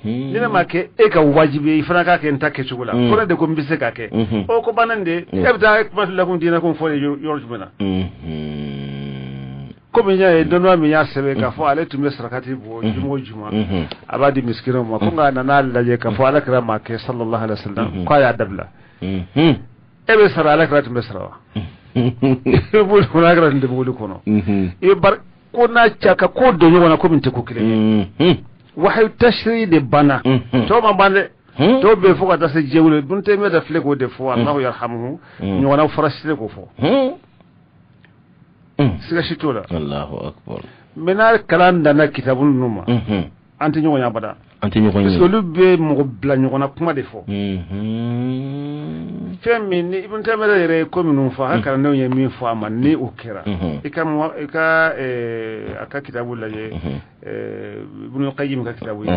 ni ne ma kɛ e ka wajibi ye, i fana k'a kɛ n ta kɛcogo la, ko ne de ko n bɛ se k'a kɛ, o ko bannen de, e bɛ taa kuma lakum dinakum fɔ yɔrɔ jumɛn na? Komi n y'a ye dɔnniba min y'a sɛbɛn k'a fɔ ale tun bɛ sarakati bɔ juma o juma, a b'a di misikinaw ma, ko nka a nana lajɛ k'a fɔ ala kira ma kɛ sallallahu alaihi wasallam, k'a y'a dabila. E bɛ sara, ala kira tun bɛ sara wa? I bɛ boli ala kira tun tɛ boli kɔnɔ. I bɛ bari ko n'a ca ka ko don ɲɔgɔn na ko min tɛ ko kelen ye. Wahayu tashri de banna, tɔw ma ban dɛ. Dɔw bɛ fo ka taa se diɲɛ wuli. Ibn Taymiyyah da filɛ k'o de fɔ, Allahu yarhamuhu, ɲɔgɔnna farasile k'o fɔ. Siga si t'o la. Allahu akbar. Mais n'a kalan danna kitabu ninnu ma, an tɛ ɲɔgɔn ye abada. An tɛ ɲɔgɔn ye. Parce que olu bɛ mɔgɔ bila ɲɔgɔn na kuma de fɔ. Fɛn min ni Ibn Taymiyyah yɛrɛ ye ko minnu fɔ, a ka kalandenw ye min fɔ a ma, ni o kɛra, i ka i ka a ka kitabu lajɛ, Ibn Qayyim ka kitabu ye.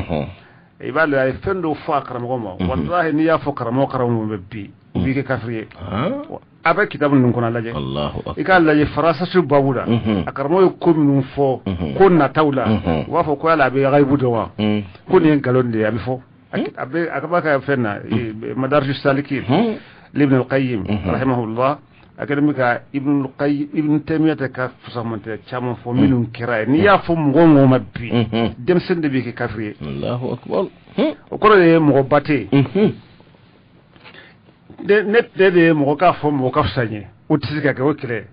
I b'a lajɛ, a ye fɛn dɔw fɔ a karamɔgɔ ma. Walahi, n'i y'a fɔ karamɔgɔ karamɔgɔ bɛ bi, u b'i kɛ kafiri ye. A bɛ kitabu ninnu kɔnɔ, lajɛ. I k'a lajɛ farasatu babu la, a karamɔgɔ ye ko minnu fɔ ko nataw la, u b'a fɔ ko yala a bɛ gayibu dɔn wa? Ko nin ye nkalon de ye. A bɛ fɔ a bɛ a b'a ka fɛn na, Madarij Salikin Ibn al-Qayyim rahimahullah, a kɛlen bɛ ka Ibn Qayyim, Ibn Taymiyyah ka fusamantɛ caman fɔ minnu kɛra ye. N'i y'a fɔ mɔgɔ o mɔgɔ ma bi, denmisɛnnin de b'i kɛ kafiri ye. Allahu akbar. O kɔrɔ de ye mɔgɔba tɛ yen. Ne de ye mɔgɔ k'a fɔ mɔgɔ ka fisa n ye, o tɛ se ka kɛ. O kɛlɛ,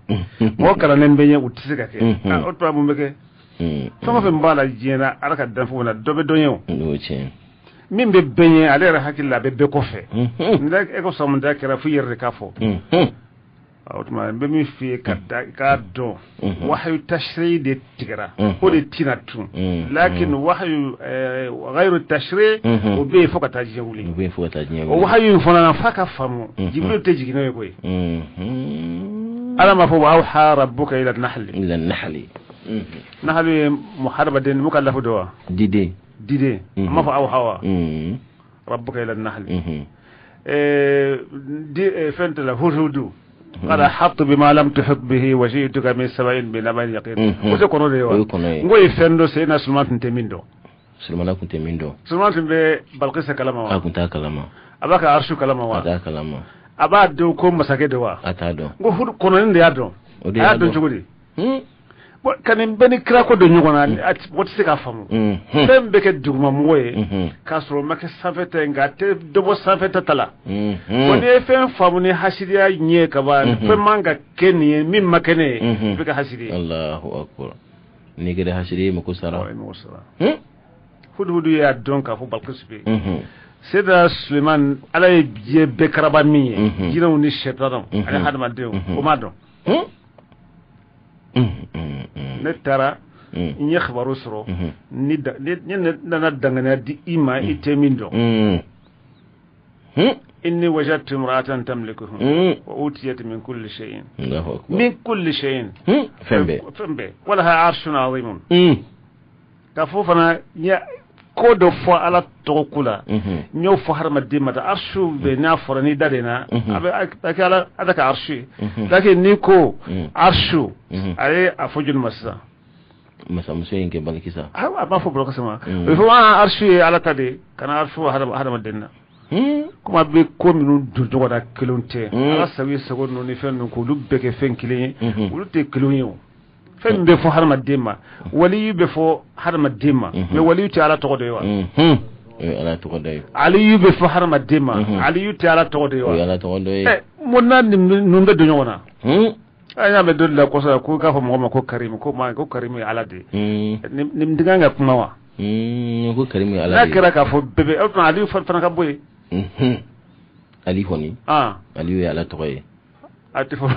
mɔgɔ kalannen bɛ n ye, o tɛ se ka kɛ. O tuma mun bɛ kɛ? Fɛn o fɛn b'a la diɲɛ na, Ala ka danfɛnw na, dɔ bɛ dɔ ye. O min bɛ bɛn ye, ale yɛrɛ hakili la, a bɛ bɛɛ kɔfɛ. E ko sɔgɔmada kɛra fo i yɛrɛ de k'a fɔ. O tuma n bɛ min f'i ye, ka da k'a dɔn, wahayu tashri de tigɛra, o de tina tun, lakin wahayu ghayru tashri, o bɛ yen fo ka taa diɲɛ wuli. O bɛ yen fo ka taa diɲɛ wuli. O wahayu in fana na, f'a ka faamu, Jibril tɛ jigin n'o ye koyi. Ala m'a fɔ wa awha rabbuka ila nahli? Ila nahli. Nahli ye hadamaden mukallafu dɔ wa? Diden. Diden. A m'a fɔ awha wa rabbuka ila nahli? Di fɛn tɛ la, hududu qad ahattu bima lam tuhit bihi wa ji'tuka min saba'in bi naba'in yaqin. O tɛ kɔnɔ de ye wa? N ko ye fɛn dɔ, Seydina Suleman tun tɛ min dɔn. Sulemana tun tɛ min dɔn. Suleman tun bɛ Balkisa kalama wa? A tun t'a kalama. A b'a ka arsu kalama wa? A t'a kalama. A b'a dɔn ko masakɛ de wa? A t'a dɔn. N ko kɔnɔnin de y'a dɔn. A y'a dɔn cogo di? Bon, ka nin bɛɛ ni kira ko don ɲɔgɔn na, mɔgɔ tɛ se k'a faamu. Fɛn bɛ kɛ dugumamɔgɔ ye k'a sɔrɔ o ma kɛ sanfɛ ta ye, nka a tɛ dɔ bɔ sanfɛ ta ta la. Bon, n'i ye fɛn faamu ni hasidiya ɲɛ ka ban, fɛn man ka kɛ nin ye min ma kɛ ne ye, i bɛ kɛ hasidi ye. Allahu akbar. N'i kɛra hasidi ye, mako sara. Mako sara. Huduhudu y'a dɔn k'a fɔ Balkisu bɛ yen. Seydina Suleman, Ala ye diɲɛ bɛɛ karaba min ye, jinɛw ni sɛtanw ani hadamadenw, o m'a dɔn. Ne taara, n ye kibaru sɔrɔ, ni ne nana danganiya di i ma, i tɛ min dɔn. Inni wajadtu imra'atan tamlikuhum wa utiyat min kulli shay'in, min kulli shay'in, fɛn bɛɛ, fɛn bɛɛ, wa laha arshun azimun. K'a fɔ fana, n ye ko dɔ fɔ Ala tɔgɔ ko la, n y'o fɔ hadamaden ma, arsu bɛ n'a fɔra n'i da de na, a bɛ a kɛ Ala, Ala ka arsu ye. Lakin n'i ko arsu, a ye a fɔ joli ma sisan? Masamuso in kɛ Balikisa. A b'a fɔ Balikisa ma. O bɛ fɔ an arsu ye Ala ta de ye, kana arsu hadamaden na. Komi a bɛ ko minnu don ɲɔgɔn na, kelenw tɛ. Ala sago sago ninnu ni fɛn ninnu, k'olu bɛɛ kɛ fɛn kelen ye, olu tɛ kelenw ye. O fɛn min bɛ fɔ hadamaden ma, waliyu bɛ fɔ hadamaden ma, mais waliyu tɛ Ala tɔgɔ de ye wa? O ye Ala tɔgɔ dɔ ye. Aliyu bɛ fɔ hadamaden ma, aliyu tɛ Ala tɔgɔ de ye wa? O ye Ala tɔgɔ dɔ ye. Mun na ninnu bɛ don ɲɔgɔn na? An y'a mɛn dɔ de la kɔsɛbɛ ko k'a fɔ mɔgɔ ma ko Karimu, ko ma ko Karimu ye Ala de ye. Nin tɛ kan ka kuma wa? Ko Karimu ye Ala de ye. N'a kɛra k'a fɔ bɛɛ bɛ, o tuma Aliyu fana ka bɔ yen. Ali kɔni. Aliyu ye Ala tɔgɔ ye. A tɛ fɔ.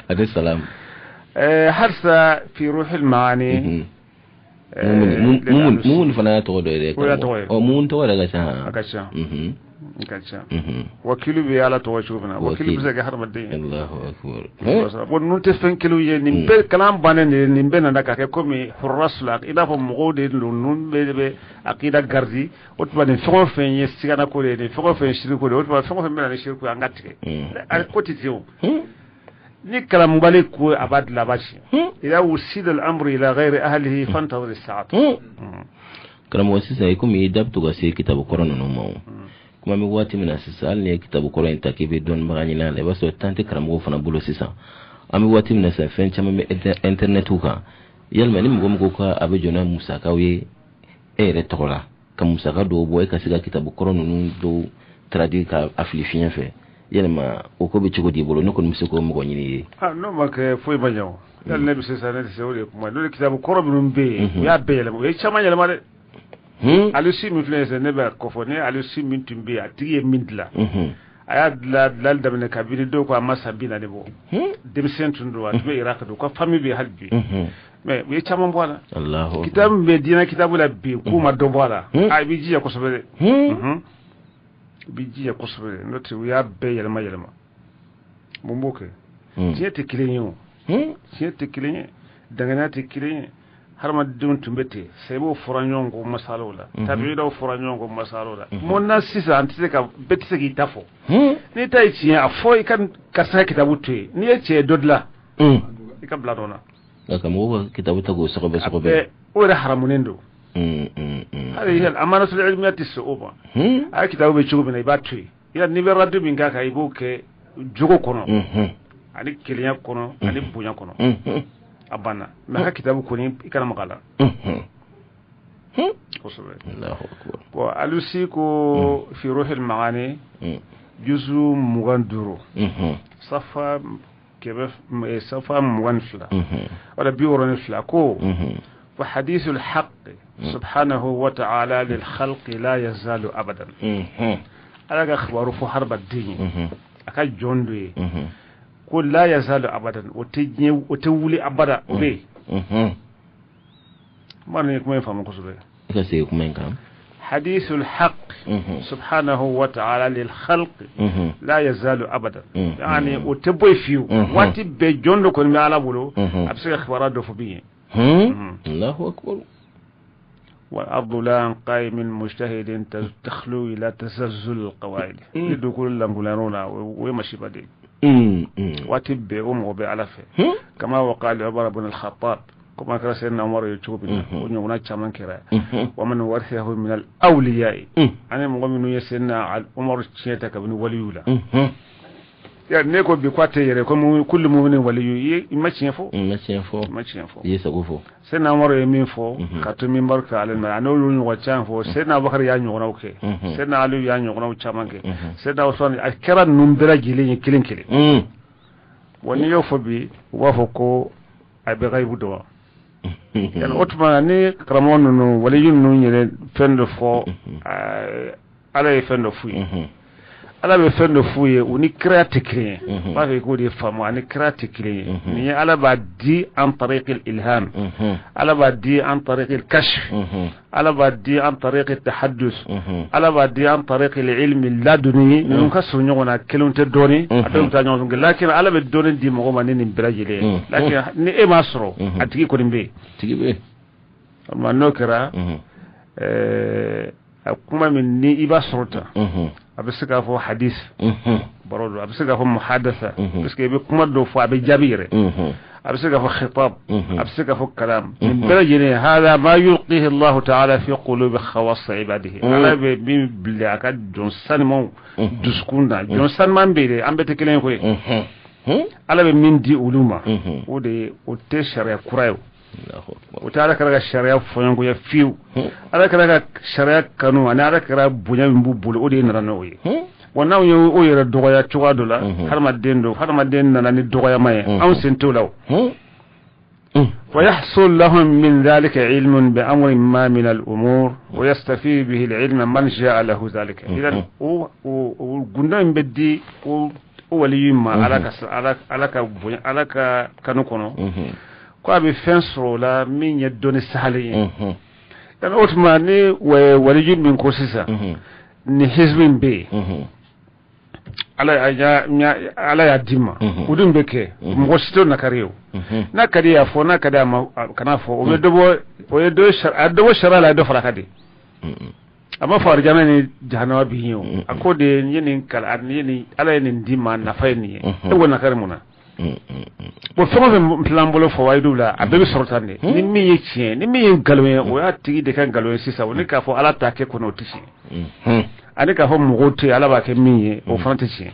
A salam. Halisa fi ruhil maani. Mumuni fana y'a tɔgɔ dɔ ye dɛ. O y'a tɔgɔ ye. Ɔ, mumuni tɔgɔ yɛrɛ ka ca. A ka ca. A ka ca. Wakilu bɛ Ala tɔgɔ cogo min na, wakilu bɛ se ka kɛ hadamaden ye. Allahu akbar. Bon, ninnu tɛ fɛn kelenw ye. Nin bɛɛ kalan bannen de ye. Nin bɛɛ nana ka kɛ komi hurrasul, i n'a fɔ mɔgɔw de don, ninnu bɛɛ bɛ akida garidi. O tuma nin fɛn o fɛn ye sigana ko de ye, nin fɛn o fɛn ye siriku de ye, o tuma fɛn o fɛn bɛ na ni siriku ye, an ka tigɛ. A ko tɛ ten o. Ni kalanbali ko a b'a dilan, a b'a ci. Ila wusila al-amru ila ghayri ahlihi fantazir as-sa'ata. Karamɔgɔ, sisan i komi i da bɛ to ka se kitabu kɔrɔ ninnu ma, o kuma bɛ waati min na sisan, hali n'i ye kitabu kɔrɔ in ta k'i bɛ dɔnnibaga ɲini a la, i b'a sɔrɔ temps tɛ karamɔgɔw fana bolo sisan. An bɛ waati min na sisan, fɛn caman bɛ internɛtiw kan. Yalima ni mɔgɔ min ko k'a bɛ jɔ n'a musakaw ye e yɛrɛ tɔgɔ la, ka musaka dɔw bɔ e ka se ka kitabu kɔrɔ ninnu dɔw traduire ka a fili fiɲɛ fɛ, yalima o ko bɛ cogo di i bolo? Ne kɔni bɛ se k'o mɔgɔ ɲini i ye. N'o ma kɛ, foyi ma ɲɛ o. Yali ne bɛ se sa, ne tɛ se, o de ye kuma ye. N'o ye kitabu kɔrɔ minnu bɛ yen, u y'a bɛɛ yɛlɛma, u ye caman yɛlɛma dɛ. Alusi min filɛ nin ye, ne bɛ kɔfɔ ne alusi min tun bɛ yen, a tigi ye min dilan, a y'a dilan dilali daminɛ kabini dɔw ko a ma san 40 bɔ. Denmisɛn tun don, a tun bɛ Irak don, u ka famille bɛ yen hali bi. Mais u ye caman bɔ a la. Kitabu min bɛ diinɛ kitabu la bi, k'u ma dɔ bɔ a la, a i b'i jija kosɛbɛ dɛ, i b'i jija kosɛbɛ, n'o tɛ u y'a bɛɛ yɛlɛma yɛlɛma. Mun b'o kɛ? Tiɲɛ tɛ kelen ye o, tiɲɛ tɛ kelen ye, danganiya tɛ kelen ye. Hadamadenw tun bɛ ten, sahabaw fɔra ɲɔgɔn kɔ masalaw la, tabiinaw fɔra ɲɔgɔn kɔ masalaw la. Mun na sisan an tɛ se ka, bɛɛ tɛ se k'i ta fɔ? N'i ta ye tiɲɛ, a fɔ i ka karisa ka kitabu to yen. N'i ye tiɲɛ ye, dɔ dilan, i ka bila dɔ la. Nka ka mɔgɔw ka kitabu ta k'o sɔgɔbɛ sɔgɔbɛ, o yɛrɛ haramunen don. Hali amanatul ilmiya tɛ se o ma. A ye kitabu bɛ cogo min na, i b'a to yen. Yala n'i bɛ radio min k'a kan, i b'o kɛ jogo kɔnɔ ani kelenya kɔnɔ ani bonya kɔnɔ, a banna. Mais a ka kitabu kɔni, i kana maga a la kosɛbɛ. Bon, Alusi ko fi ruhil maani, juzu 25, safa 100, safa 22 wala 62, ko wa hadithul haqq subhanahu wa ta'ala lil khalqi la yazalu abadan. Ala ka kibaru fɔ hadamaden ye, a ka jɔn dɔ ye, ko la yazalu abadan, o tɛ diɲɛ, o tɛ wuli abada, o bɛ yen. N b'a dɔn ye kuma in faamu kosɛbɛ. I ka segin kuma in kan. Hadithul haqq subhanahu wa ta'ala lil khalq la yazalu abadan, yani o tɛ bɔ yen fiyewu. Waati bɛɛ jɔn dɔ kɔni bɛ Ala bolo, a bɛ se ka kibaruya dɔ fɔ min ye. Allahu akbar. والأرض لا عن قائم مجتهد تخلو إلى تزلزل القواعد. Ni dugukolo lankolonyar'o o ye masiba de ye. Waati bɛɛ o mɔgɔ bɛ Ala fɛ. Kama waqala li Umar ibn al-Khattab, komi a kɛra Sayyidina Umar ye cogo min na, o ɲɔgɔnna caman kɛra. Wa man warithahu min al-awliya, ani mɔgɔ minnu ye Sayyidina Umar tiɲɛ ta kabini waliyu la. Ya ne ko bi ko a tɛ yɛrɛ komi kullu muminin waliyu, i ma tiɲɛ fɔ. I ma tiɲɛ fɔ. I ma tiɲɛ fɔ. I ye sago fɔ. Sayyidina Umar ye min fɔ ka to minbar kan ale ma, a n'olu ɲɔgɔn caman fɔ. Sayyidina Abubakar y'a ɲɔgɔnnaw kɛ, Sayyidina Ali y'a ɲɔgɔnnaw caman kɛ, Sayyidina Usman, a kɛra ninnu bɛɛ lajɛlen ye kelen kelen. Wa n'i y'o fɔ bi, u b'a fɔ ko a bɛ gayibu dɔn wa? Yani o tuma ni karamɔgɔ ninnu, waliyu ninnu yɛrɛ fɛn dɔ fɔ, Ala ye fɛn dɔ f'u ye. Ala bɛ fɛn dɔ f'u ye, u ni kiraya tɛ kelen ye. N b'a fɛ i k'o de faamu, ani kira tɛ kelen ye. Nin ye Ala b'a di an tariqil ilham, Ala b'a di an tariqil kashf, Ala b'a di an tariqil tahaddus, Ala b'a di an tariqil ilmi laduni. Ninnu ka surun ɲɔgɔn na, kelenw tɛ dɔɔni, a dɔw bɛ taa ɲɔgɔn fɛ. Lakin Ala bɛ dɔɔni di mɔgɔ ma ni nin bɛɛ lajɛlen ye. Lakin ni e m'a sɔrɔ, a tigi kɔni bɛ yen. Tigi bɛ yen. N'o kɛra, a kuma min ni i b'a sɔrɔ tan, a bɛ se k'a fɔ hadis baro don, a bɛ se k'a fɔ muhadasa, parce que i bɛ kuma dɔ fɔ, a bɛ jaabi yɛrɛ, a bɛ se k'a fɔ khitab, a bɛ se k'a fɔ kalam. Nin bɛɛ lajɛlen, hada ma yulqihi Allahu ta'ala fi qulubi khawas ibadihi. Ala bɛ min bila a ka jɔn sanumanw dusukun na, jɔn sanuman bɛ yen dɛ, an bɛɛ tɛ kelen ye koyi. Ala bɛ min di olu ma, o de ye, o tɛ sariya kura ye. O tɛ Ala kɛra ka sariya fɔɲɔgɔnya fiyewu. Ala kɛra ka sariya kanu ani Ala kɛra bonya min b'u bolo, o de nana n'o ye. Wa n'anw ye o yɛrɛ dɔgɔya cogoya dɔ la, hadamaden don, hadamaden nana ni dɔgɔyama ye, anw sen t'o la o. Wa yahsul lahum min dhalika ilmun bi amrin ma min al-umur wa yastafi bihi al-ilma man sha'a lahu dhalika. Idan o gundo in bɛ di o waliyu ma, Ala ka bonya, Ala ka kanu kɔnɔ, ko a bɛ fɛn sɔrɔ o la min ye dɔnni sahalen ye. Yani o tuma ni waliju min ko sisan ni hizbi in bɛ yen, Ala y'a d'i ma, o dun bɛ kɛ, mɔgɔ si t'o nakari ye o. N'a ka di y'a fɔ, n'a ka di a ma kana fɔ, o bɛ dɔ bɔ, o ye dɔ a dɔ bɔ sariya la, a ye dɔ fara a kan de. A ma fɔ arijana ni jahanama b'i ye o. A ko de n ye nin kalan, n ye nin, Ala ye nin d'i ma, nafa ye nin ye, e b'o nakari mun na? Bon, fɛn o fɛn filɛ an bolo fawayidu la, a bɛɛ bɛ sɔrɔ tan de. Ni min ye tiɲɛ, ni min ye nkalon ye, o y'a tigi de ka nkalon ye sisan. O ni k'a fɔ Ala t'a kɛ kɔni, o tɛ tiɲɛ. Ani k'a fɔ mɔgɔw tɛ yen, Ala b'a kɛ min ye, o fana tɛ tiɲɛ.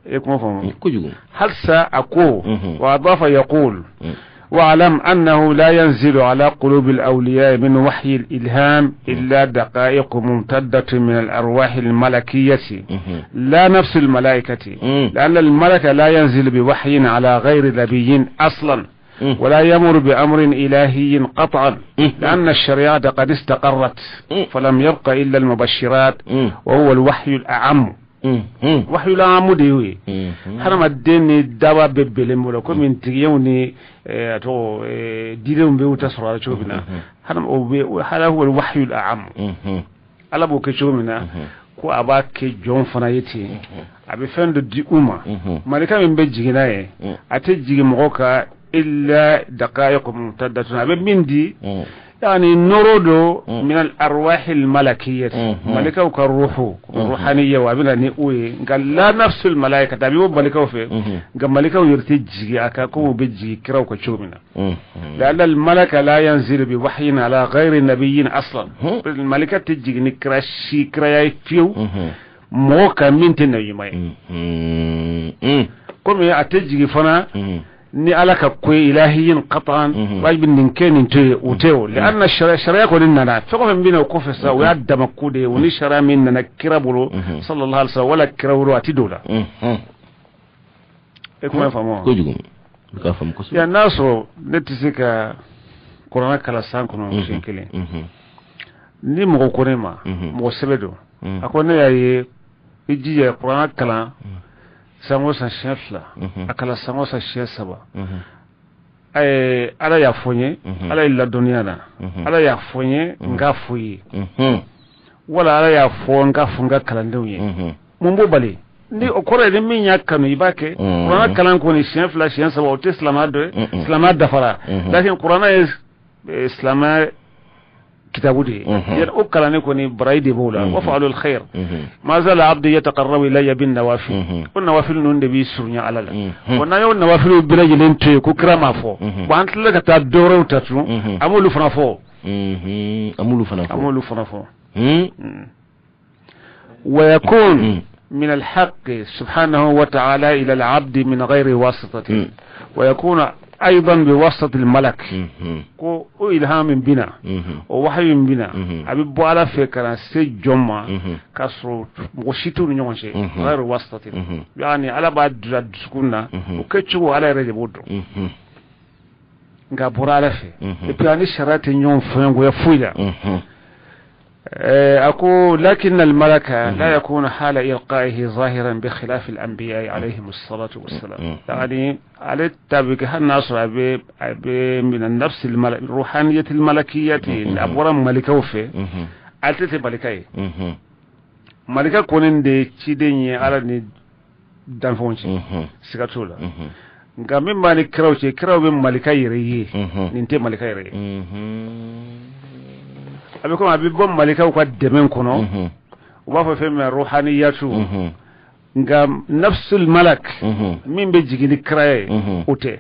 E kuma faamu kojugu. Halisa a ko wa adafa yaqul واعلم أنه لا ينزل على قلوب الأولياء من وحي الإلهام إلا دقائق ممتدة من الأرواح الملكية لا نفس الملائكة، لأن الملك لا ينزل بوحي على غير نبي أصلا ولا يمر بأمر إلهي قطعا، لأن الشريعة قد استقرت فلم يبق إلا المبشرات وهو الوحي الأعم. Wahayu الأعم de y'o ye. Hadamaden ni daba bɛ bɛlen bolo komi tigiyaw ni a tɔgɔ didenw bɛ u ta sɔrɔ a la cogo min na, o bɛ hala huwa alwahyu al-a'am. Ala b'o kɛ cogo min na, ko a b'a kɛ jɔn fana ye ten, a bɛ fɛn dɔ di u ma. Malika min bɛ jigin n'a ye, a tɛ jigin mɔgɔ kan illa daqa'iq mumtaddatun, a bɛ min di يعني نورو من الأرواح الملكية، ملكة وكروحه روحانية وابنا نقوي قال لا نفس الملائكة تبيو ملكة في قال ملكة يرتجي أكاكو بيجي كراو كشومنا، لأن الملكة لا ينزل بوحي على غير النبيين أصلا. الملكة تجي نكرا شي كراي فيو موكا من تنبي ماي كم أتجي فنا ni ala ka ko ilahiyin qat'an wajibi nin kɛ nin to ye o tɛ o, lianna sariya kɔni nana fɛn o fɛn bɛ na o kɔfɛ sa, o y'a dama ko de ye. O ni sariya min nana kira bolo sallallahu alaihi wasallam wala kira bolo, a ti don o la. E kuma faamu wa? Kojugu, i k'a faamu kosɛbɛ. Yan n'a sɔrɔ ne tɛ se ka kuranɛ kalan san kɔnɔ siɲɛ kelen, ni mɔgɔ ko ne ma, mɔgɔ sɛbɛ don, a ko ne y'a ye i jija kuranɛ kalan san o san siɲɛ 2, a kalan san o san siɲɛ 3. Ala y'a fɔ n ye, Ala ye ladɔnniya na, Ala y'a fɔ n ye n k'a fɔ i ye, wala Ala y'a fɔ n k'a fɔ n ka kalandenw ye. Mun b'o bali? Ni o kɔrɔ ye ni min y'a kanu i b'a kɛ. Kuranɛ kalan kɔni siɲɛ 2 siɲɛ 3 o tɛ silamɛya dɔ ye, silamɛya dafara. Lakin kuranɛ ye silamɛya kitabu de ye, o kalannen kɔni barayi de b'o la. Wa fa'alul khair ma zala abdi yataqarrabu ilayya bin nawafil, ko nawafil ninnu de b'i surunya Ala la. Bon, n'an y'o nawafiliw bɛɛ lajɛlen to yen ko kira m'a fɔ, bon, an tilala ka taa dɔwɛrɛw ta tun, an b'olu fana fɔ, an b'olu fana fɔ. Wa yakun من الحق سبحانه وتعالى إلى العبد من غير واسطة، ويكون أيضا بواسطة الملك. ko o ilhamin bina o wahayu bina a bɛ bɔ Ala fɛ ka na se jɔn ma k'a sɔrɔ mɔgɔ si t'u ni ɲɔgɔn cɛ, غير واسطة. Yani Ala b'a dila dusukun na, o kɛcogo Ala yɛrɛ de b'o dɔn, nka a bɔra Ala fɛ. Et puis ani sariya tɛ ɲɔgɔn fɔɲɔgɔnya foyi la. أقول لكن الملك لا يكون حال إلقائه ظاهرا بخلاف الأنبياء عليهم الصلاة والسلام. يعني على التابع الناس من النفس الروحانية الملكية أبورا ملكة وفي على ملكة ملكة كونين دي تشيدين على danfɛnw siga t'o la. Nka min b'a ni kiraw cɛ, kiraw bɛ malika yɛrɛ ye, nin tɛ malika yɛrɛ ye. A bɛ komi a bɛ bɔ malikaw ka dɛmɛ kɔnɔ, u b'a fɔ fɛn min ma ruhaniyatu. Nka nafsul malak min bɛ jigin ni kira ye, o tɛ.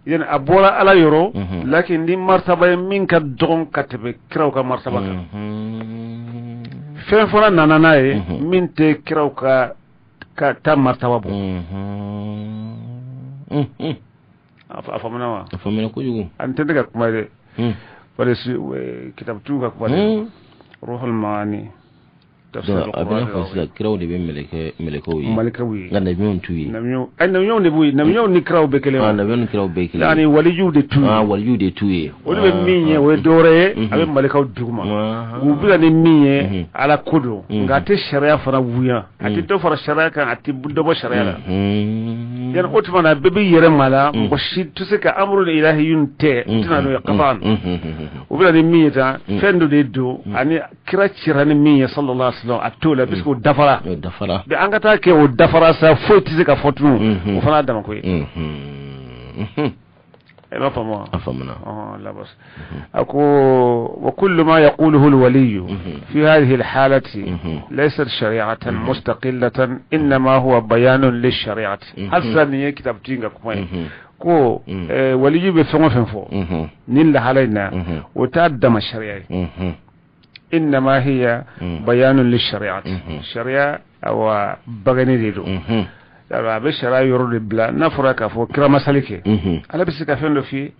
Yani a bɔra Ala yɔrɔ, lakin ni martaba ye min ka dɔgɔn ka tɛmɛ kiraw ka martaba kan. Fɛn fana nana n'a ye min tɛ kiraw ka ta martaba bɔ. A faamuna wa? A faamuna kojugu. An tɛ ne ka kuma dɛ. Bari kitabutigiw ka kuma dɛ. Ruhul Maani. A bɛna fɔ sisan kiraw de bɛ mɛlɛkɛw ye. Malikaw ye. Nka nabiɲuw t'u ye. Nabiɲuw de b'u ye. Nabiɲuw ni kiraw bɛɛ kelen. Nabiɲuw ni kiraw bɛɛ kelen. Yani walijuw de t'u ye. Walijuw de t'u ye. Olu bɛ min ye o ye dɔwɛrɛ ye, a bɛ malikaw duguma. U bɛ na ni min ye Ala ko don, nka a tɛ sariya fana wuya. A tɛ dɔ fara sariya kan, a tɛ dɔ bɔ sariya la. Yani o tuma na bɛɛ b'i yɛrɛ ma la, mɔgɔ si tɛ se ka amru ilahiyun tɛ, u tɛna n'o ye qatan. U bɛ na ni min ye tan, fɛn dɔ de don ani kira cira ni min ye sallallahu alaihi wasallam, a t'o la puisque o dafara. Mais an ka taa kɛ o dafara sa, foyi tɛ se ka fɔ tun, o fana y'a dama ko ye. E b'a faamu wa? A faamuna. La bas. A ko wa kullu ma yaquluhu al-waliyu fi hadhihi al-halati laysat shari'atan mustaqillatan, innama huwa bayanun lish-shari'ati. Halisa nin ye kitabutigi ka kuma ye. Ko waliju bɛ fɛn o fɛn fɔ nin lahala in na, o t'a dama sariya ye. Innama hiya bayanun lishari'ati, sariya awa bagani de don. A bɛ sariya yɔrɔ de bila. N'a fɔra k'a fɔ kiramasali kɛ, ala bɛ se ka fɛn dɔ f'i ye.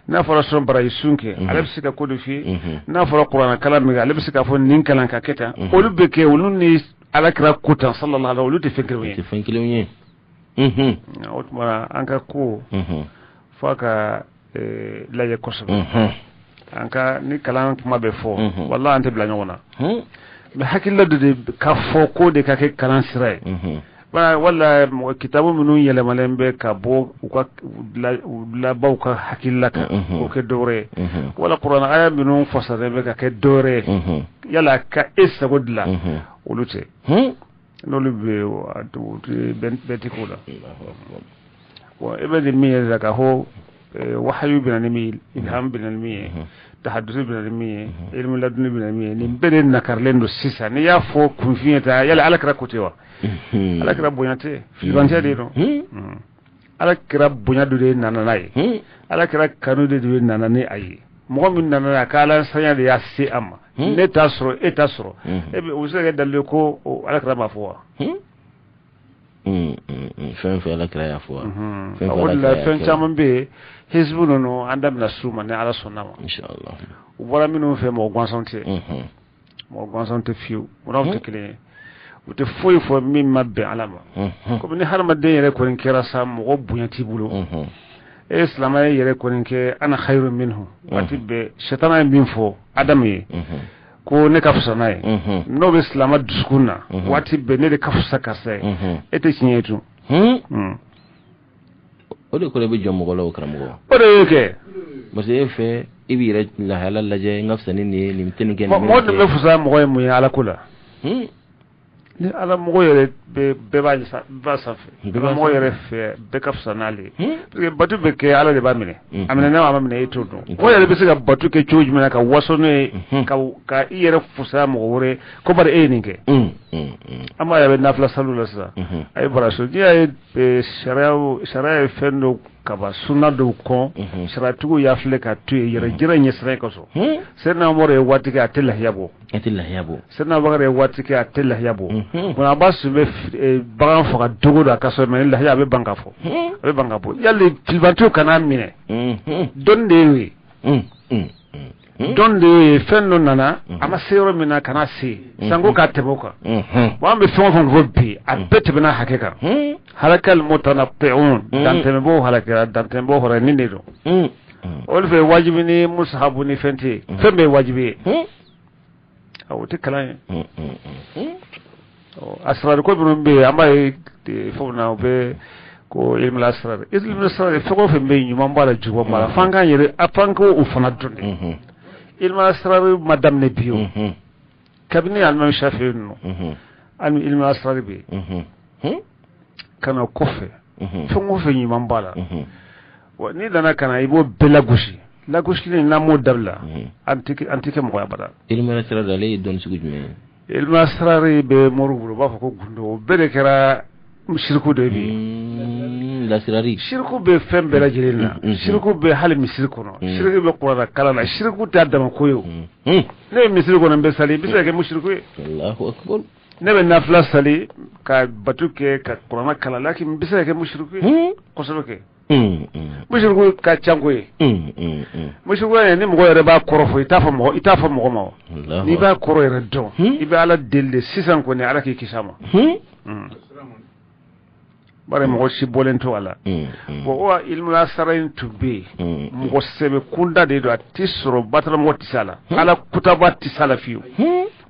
N'a fɔra sɔn baraji sun kɛ, ale bɛ se ka ko dɔ f'i ye. N'a fɔra kuranɛ kalan min kɛ, ale bɛ se k'a fɔ nin kalan ka kɛ tan. Olu bɛ kɛ, olu ni ala kira ko tan sallallahu alaihi, olu tɛ fɛn kelen ye. Tɛ fɛn kelen ye. O tuma an ka ko fo ka lajɛ kosɛbɛ. An ka ni kalan kuma bɛ fɔ, walahi an tɛ bila ɲɔgɔn na. Mais hakilila dɔ de ka fɔ ko de ka kɛ kalan sira ye. Wala mɔgɔ kitabu minnu yɛlɛmalen bɛ ka bɔ u ka labaw ka hakilila kan k'o kɛ dɔwɛrɛ ye, wala kuranɛ aya minnu fasalen bɛ ka kɛ dɔwɛrɛ ye, yala ka e sago dilan, olu tɛ. N'olu bɛ bɛn tɛ k'o la. Bon, e bɛ nin min ye k'a fɔ wahayu bɛ na ni min ye, ilham bɛ na ni min ye, tahadusu bɛ na ni min ye, ilmu laduni bɛ na ni min ye, nin bɛɛ de nakarilen don sisan. N'i y'a fɔ kunfin ye tan, yala ala kira ko tɛ wa? Ala kira bonya tɛ, filibanciya de don. Ala kira bonya dɔ de nana n'a ye, ala kira kanu de nana ni a ye. Mɔgɔ min nana n'a ye, k'ala sanya de y'a se a ma. Ne t'a sɔrɔ, e t'a sɔrɔ, e bɛ o bɛ se ka kɛ dalilu ye ko ala kira m'a fɔ wa? Fɛn fɛn ala kira y'a fɔ wa? O de la fɛn caman bɛ yen, hizbu ninnu, an da bɛna s'u ma ni ala sɔnna ma. Inshallah. U bɔra minnu fɛ, mɔgɔ gansan tɛ, mɔgɔ gansan tɛ fiyewu. Mɔgɔw tɛ kelen ye, u tɛ foyi fɔ min ma bɛn ala ma. Komi ni hadamaden yɛrɛ kɔni kɛra sa, mɔgɔ bonya t'i bolo, e ye silamɛya yɛrɛ kɔni kɛ ana khairu minhu, waati bɛɛ sɛtana ye min fɔ Adamu ye ko ne ka fisa n'a ye, n'o bɛ silamɛ dusukun na waati bɛɛ, ne de ka fisa karisa ye, e tɛ tiɲɛ ye tun. O de kɔrɔ bɛ jɔn mɔgɔ la o karamɔgɔ. O de y'o kɛ. Parce que e fɛ, i b'i yɛrɛ lahala lajɛ, n ka fisa ni nin ye, nin tɛ nin kɛ. Mɔgɔ dun bɛ fisaya mɔgɔ ye mun ye ala ko la? Ni ala mɔgɔ yɛrɛ bɛɛ b'a sanfɛ, ala mɔgɔ yɛrɛ fɛ bɛɛ ka fisa n'ale ye. Parce que batu bɛ kɛ, ala de b'a minɛ, a minɛ n'a ma minɛ e t'o dɔn. Mɔgɔ yɛrɛ bɛ se ka batu kɛ cogo jumɛn na ka waso n'o ye, ka i yɛrɛ fisaya mɔgɔ wɛrɛ ko bari e ye nin kɛ? An b'a ye a bɛ nafila saliw la sisan, a ye baraso n'i y'a ye sariya ye fɛn dɔ kaba sunna dɔw kɔn, sariyatigiw y'a filɛ ka to yen yɛrɛ jira ɲɛsiranɲɛ kosɔn. Sɛdina Umaru ye waati kɛ a tɛ lahiya bɔ. A tɛ lahiya bɔ. Sɛdina Abubakar ye waati kɛ a tɛ lahiya bɔ. Bon, a b'a sun bɛ bagan faga dogo don a ka so, mais ni lahiya a bɛ ban ka fɔ, a bɛ ban ka bɔ. Yali filibantiw kana minɛ, dɔnni de y'o ye. Dɔnni de y'o ye. Fɛn dɔ nana a ma se yɔrɔ min na, kana se sanko k'a tɛmɛ o kan. Bon, an bɛ fɛn o fɛn fɔ bi, a bɛɛ tɛmɛna hakɛ kan. Halakal mutanatti'un, dantɛmɛbɔ halakira, dantɛmɛbɔ hɔrɔn nin de don. Olu fɛ wajibi ni musahabu ni fɛn tɛ yen, fɛn bɛɛ ye wajibi ye. O tɛ kalan ye. Asirari ko minnu bɛ yen, an b'a ye fɛnw na, u bɛ ko ilmul asrar, ilmul asrar, fɛn o fɛn bɛ yen, ɲuman b'a la, juguman b'a la, f'an k'an yɛrɛ, f'an k'o fana dɔn de. Ilmul asrar ma daminɛ bi o, kabini alimami Shafi'i ninnu, hali ilmul asrar bɛ yen ka na kɔfɛ, fɛn o fɛn ɲuman b'a la. Wa n'i nana ka na i b'o bɛɛ lagosi, lagosili n'an m'o dabila, an tɛ kɛ mɔgɔ ye abada. Ilmul asrar ale ye dɔnni sugu jumɛn ye? Ilmul asrar bɛ moriw bolo, u b'a fɔ ko gundo, o bɛɛ de kɛra siriku de bi. Lasirari. Siriku bɛ fɛn bɛɛ lajɛlen na, siriku bɛ hali misiri kɔnɔ, siriku bɛ kuranɛ kalan na, siriku t'a dama ko ye o. Ne bɛ misiri kɔnɔ n bɛ sali, i bɛ se ka kɛ musiriku ye. Allahu akbar. Ne bɛ nafila sali ka batu kɛ ka kuranɛ kalan, lakin n bɛ se ka kɛ musiriku ye kosɛbɛ kɛ. Musiriku ka ca ko ye. Musiriku yɛrɛ, ni mɔgɔ yɛrɛ b'a kɔrɔ fɔ, i t'a fɔ mɔgɔ, i t'a fɔ mɔgɔ ma o. N'i b'a kɔrɔ yɛrɛ dɔn, i bɛ ala deli de sisan kɔni, ala k'i kisi a ma. Bari mɔgɔ si bɔlen to a la. Bon, o ilmul asrar in tun bɛ yen, mɔgɔ sɛbɛ kunda de don, a tɛ sɔrɔ bataramɔgɔ tɛ se a la, ala kutaba tɛ se a la fiyewu.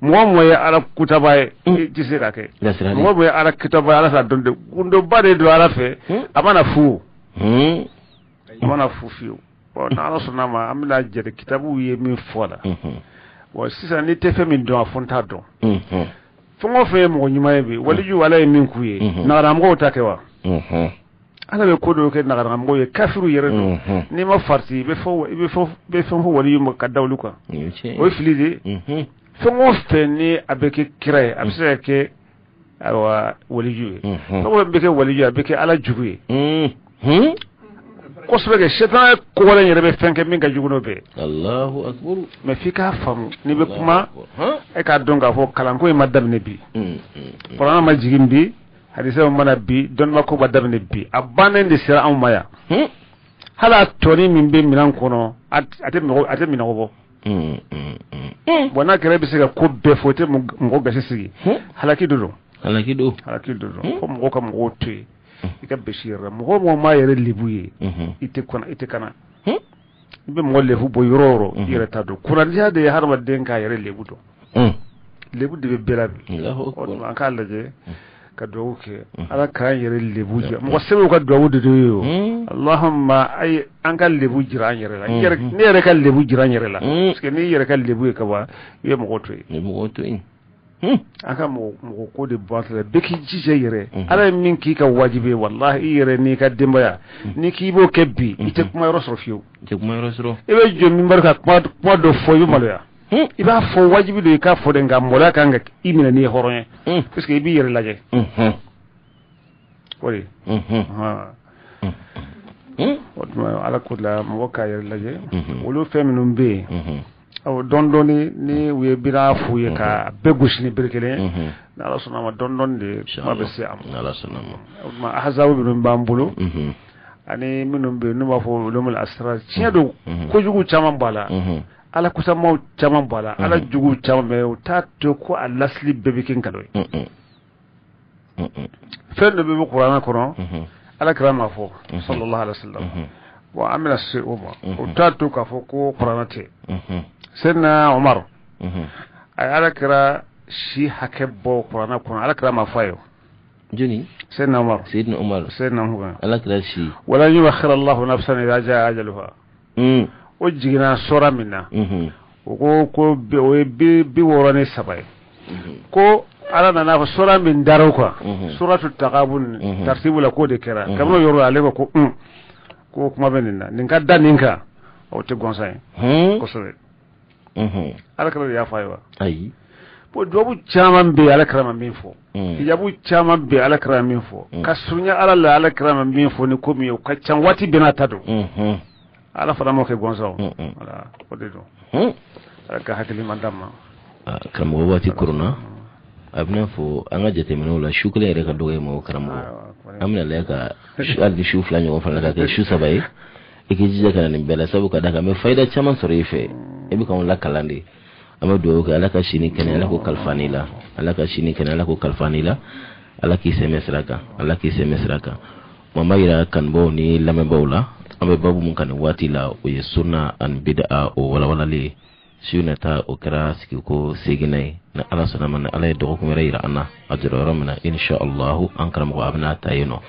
Mɔgɔ mɔgɔ ye ala kutaba ye, i tɛ se ka kɛ. Mɔgɔ mɔgɔ ye ala kutaba ye, ala t'a dɔn de, gundoba de don ala fɛ, a mana fu, a mana fu fiyewu. Bon, n'ala sɔnna a ma, an bɛna jɛrɛ kitabuw ye min fɔ a la. Bon, sisan n'i tɛ fɛn min dɔn, a fɔ n t'a dɔn. Fɛn o fɛn ye mɔgɔ ɲuman ye bi, waliju ala ye min k'u ye, nagaramɔgɔw ta kɛ wa? Ala bɛ ko dɔw kɛ nagaramɔgɔw ye, kafiru yɛrɛ don. N'i ma farati, i bɛ fɔ i bɛ fɔ i bɛ fɛn fɔ waliju ma ka da olu kan, o ye fili de ye. Fɛn o fɛn ni a bɛ kɛ kira ye, a bɛ se ka kɛ ayiwa waliju ye. Fɛn o fɛn bɛ kɛ waliju ye, a bɛ kɛ ala jugu ye. Kosɛbɛ kɛ, sɛtanɛ kɔgɔlen yɛrɛ bɛ fɛn kɛ min ka jugu n'o bɛɛ ye. Allahu akbar. Mais f'i k'a faamu, n'i bɛ kuma, e k'a dɔn k'a fɔ kalanko in ma daminɛ bi, kuranɛ ma jigin bi, hadisɛw ma na bi, dɔnnibako ma daminɛ bi, a bannen de sera anw ma yan. Hali a tɔnin min bɛ minɛn kɔnɔ, a tɛ minɔgɔ bɔ. Bon, n'a kɛra e bɛ se ka ko bɛɛ fɔ, i tɛ mɔgɔ gasi sigi, halaki de don. Halaki don. Halaki de don. Fo mɔgɔ ka mɔgɔw to yen, i ka bisi yɛrɛ la. Mɔgɔ o mɔgɔ m'a yɛrɛ lebu ye, i tɛ kɔnɔ, i tɛ kana. I bɛ mɔgɔ lebu bɔ yɔrɔ o yɔrɔ, i yɛrɛ ta don. Kunnadiya de ye hadamaden k'a yɛrɛ lebu dɔn. Lebu de bɛ bɛɛ la bi. O tuma an k'a lajɛ ka dugawu kɛ, Ala k'an yɛrɛ lebu jira. Mɔgɔ sɛbɛw ka dugawu de ye o. Allahumma, ayi, an ka lebu jira an yɛrɛ la. Ne yɛrɛ ka lebu jira an yɛrɛ la, parce que n'i yɛrɛ ka lebu ye ka ban, i bɛ mɔgɔ to yen. I bɛ mɔgɔ to yen. An ka mɔgɔ ko de bɔ a la, bɛɛ k'i jija i yɛrɛ. Ala ye min k'i ka wajibi ye, walahi, i yɛrɛ n'i ka denbaya, n'i k'i b'o kɛ bi, i tɛ kuma yɔrɔ sɔrɔ fiyewu. I tɛ kuma yɔrɔ sɔrɔ. I bɛ jɔ minbari ka kuma dɔ fɔ, i bɛ maloya. I b'a fɔ wajibi don i k'a fɔ de, nka maloya kan ka i minɛ n'i ye hɔrɔn ye, parce que i b'i yɛrɛ lajɛ. O de o tuma, Ala ko la, mɔgɔ k'a yɛrɛ lajɛ. Olu fɛn minnu bɛ yen, awɔ, dɔɔni dɔɔni, ni u ye bira f'u ye ka bɛɛ gosi ni bere kelen ye, ni Ala sɔnna a ma, dɔɔni dɔɔni de kuma bɛ se a ma. Ala sɔnna a ma. O tuma, ahazabu minnu b'an bolo ani minnu bɛ yen n'u b'a fɔ ulumul asrar, tiɲɛ don, kojugu caman b'a la, Ala kusamaw caman b'a la, Ala jugu caman bɛ, u t'a to ko a lasili bɛɛ bɛ kɛ nkalon ye. Fɛn dɔ bɛ kuranɛ kɔnɔ, Ala kira ma fɔ, sallallahu alaihi wasallam. Bon, an bɛna se o ma. O t'a to k'a fɔ ko kuranɛ tɛ. Seyidina Umar, a ye Ala kira si hakɛ bɔ kuranɛ kɔnɔ, Ala kira ma fɔ a ye. Jɔni? Seyidina Umar. Seyidina Umar. Seyidina Umar. Ala kira si. Walan yuakhira Allahu nafsan idha jaa ajaluha. O jiginna sɔra min na, o ko o ye 63 ye. Ko Ala nana fɔ sɔra min dar'o kan, suratu Tagabun, tartibu la k'o de kɛra. Kabini o yɔrɔ la, ale ko ko kuma bɛ nin na, nin ka da nin kan, o tɛ gansan ye. Kosɛbɛ. Ala kira de y'a fɔ a ye wa? Ayi. Bon, dubabu caman bɛ yen, Ala kira ma min fɔ. Hijabu caman bɛ yen, Ala kira ma min fɔ. Ka surunya Ala la, Ala kira ma min fɔ ni ko min ye, o ka ca, waati bɛɛ n'a ta don. Ala fana m'o kɛ gansan o. Voilà, o de don. Ala ka hakili ɲuman d'an ma. Karamɔgɔ, waati koronna. A bɛna fɔ an ka jateminɛw la, su kelen yɛrɛ ka dɔgɔ e ma o karamɔgɔ. An bɛna lajɛ ka hali ni su 2 ɲɔgɔn fana ka kɛ su 3 ye. I k'i jija ka na nin bɛɛ la, sabu ka d'a kan an bɛ fayida caman sɔrɔ i fɛ. E bɛ k'anw lakalan de. An bɛ dugawu kɛ, Ala ka si ni kɛnɛ, Ala k'o kalifa n'i la. Ala ka si ni kɛnɛ, Ala k'o kalifa n'i la. Ala k'i sɛmɛ sira kan. Ala k'i sɛmɛ sira kan. Maa b'a yira kanubaaw ni lamɛnbaaw la, an bɛ babu mun kan nin waati la, o ye sunna ani bid'a o walawalali ye. Su nata, o kɛra sigiko 8nan ye. Ni Ala sɔnna ma, ni Ala ye dɔgɔkun wɛrɛ yira an na, a jɔra yɔrɔ min na, insha Allahu, an karamɔgɔ a bɛna ta yen nɔ.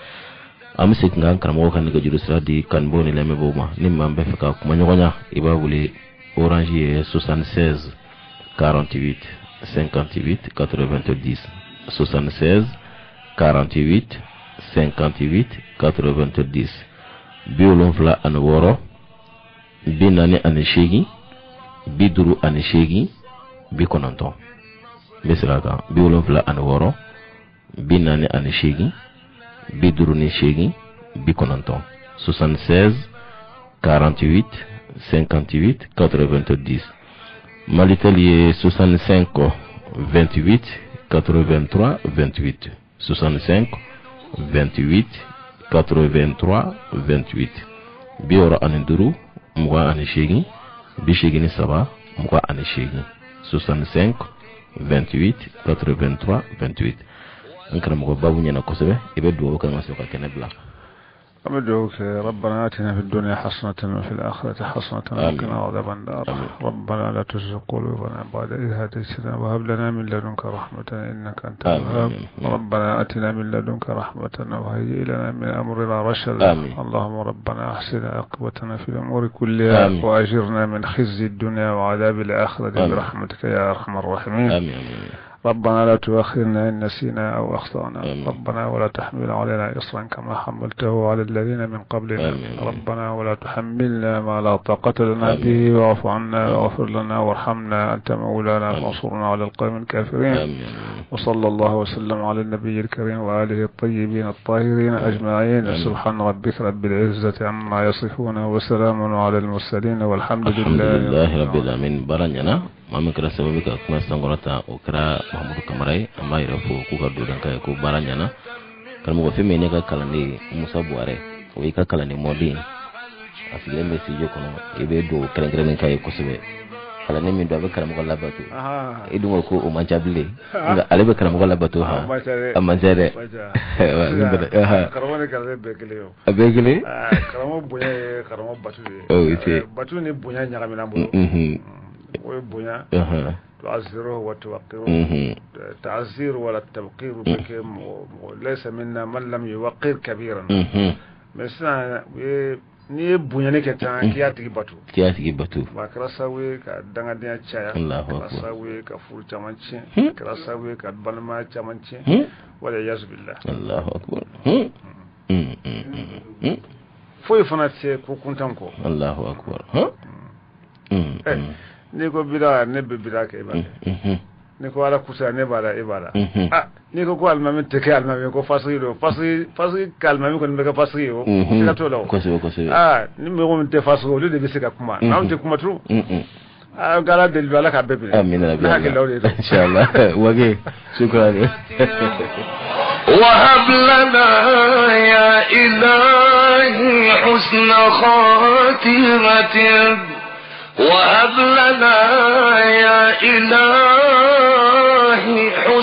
An bɛ segin k'an karamɔgɔ ka nɛgɛjuru sira di kanubaaw ni lamɛnbaaw ma. Ni maa bɛ fɛ ka kuma ɲɔgɔnya, i b'a wele, Orange ye 76 48 58 90, 76 48 58 90, 76 48 58 90. N bɛ segin a kan, 76 48 58 90, 76 48 58 90. Malitel ye 65 28 83 28, 65 28 83 28, 65 28 83 28, 65 28 83 28. An karamɔgɔ, babu ɲɛna kosɛbɛ, i bɛ dugawu kɛ, an ka sɔrɔ ka kɛnɛ bila. An bɛ dugawu kɛ. ربنا آتنا في الدنيا حسنة وفي الآخرة حسنة وقنا عذاب النار. ربنا لا تزغ قلوبنا بعد إذ هديتنا وهب لنا من لدنك رحمة إنك أنت الوهاب. ربنا آتنا من لدنك رحمة وهيئ لنا من أمرنا رشدا. اللهم ربنا أحسن عاقبتنا في الأمور كلها وأجرنا من خزي الدنيا وعذاب الآخرة برحمتك يا أرحم الراحمين. آمين. ربنا لا تؤاخذنا إن نسينا أو أخطأنا. آمين. ربنا ولا تحمل علينا إصرا كما حملته على الذين من قبلنا. آمين. ربنا ولا تحملنا ما لا طاقة لنا آمين. به، واعف عنا واغفر لنا وارحمنا، أنت مولانا آمين. فانصرنا على القوم الكافرين. آمين. وصلى الله وسلم على النبي الكريم وآله الطيبين الطاهرين أجمعين. آمين. سبحان ربك رب العزة عما يصفون، وسلام على المرسلين، والحمد alhamdulilahi لله rabbil alamin. Baara ɲɛna, maa min kɛra sababu ye ka kuma sankɔrɔta, o kɛra Mahamudu Kamara ye. An b'a yɛrɛ fo k'u ka don ka ye ko baara ɲɛna. Karamɔgɔ, fɛn min ye ne ka kalanden ye, Musa Buwarɛ, o y'i ka kalanden mɔden ye, a sigilen bɛ studio kɔnɔ. I bɛ dugawu kɛrɛnkɛrɛnnen k'a ye kosɛbɛ. Kalanden min don, a bɛ karamɔgɔ labato. I dun ko ko o man ca bilen, nka ale bɛ karamɔgɔ labato. Han, a man ca dɛ. Wa, min bɛ aha. Karamɔgɔ ni kalanden bɛɛ kelen ye o. A bɛɛ kelen. Ah, karamɔgɔ bonya ye karamɔgɔ batu de ye. Oh, i ce. Batu ni bonya ɲagamina n bolo. O ye bonya tu'azziruhu wa tuwaqqiruhu. Ta'zir wala tawqir bɛ kɛ mɔgɔ mɔgɔ laysa minna man lam yuwaqqir kabiran. Mais sisan u ye, n'i ye bonyani kɛ tan k'i y'a tigi batu, k'i y'a tigi batu. Wa a kɛra sababu ye ka dangadenya caya, Allahu a kɛra akbar. sababu ye ka furu caman tiɲɛ, a kɛra sababu ye ka balimaya caman tiɲɛ. Wala yasubillah. Allahu akbar. Foyi fana tɛ ko kuntan kɔ. Allahu akbar. Huh? N'i ko bida, ne bɛ bida kɛ, i b'a kɛ. N'i ko ala kusa, ne b'a la, e b'a la. Ah, n'i ko ko alimami tɛ kɛ alimami ye, ko fasigi don, fasigi, fasigi ka alimami kɔni bɛ kɛ fasigi ye, o siga t'o la o. Kosɛbɛ, kosɛbɛ. Ah, ni mɔgɔ min tɛ fasigi, olu de bɛ se ka kuma. N'anw tɛ kuma turu. Ah, nka ala deli ala k'a bɛɛ minɛ. Amina rabbi. Ne hakililaw de don. Inshallah. Wage, shukran. وهب لنا يا إلهي حسن خاتمة، وهب لنا يا إلهي حسن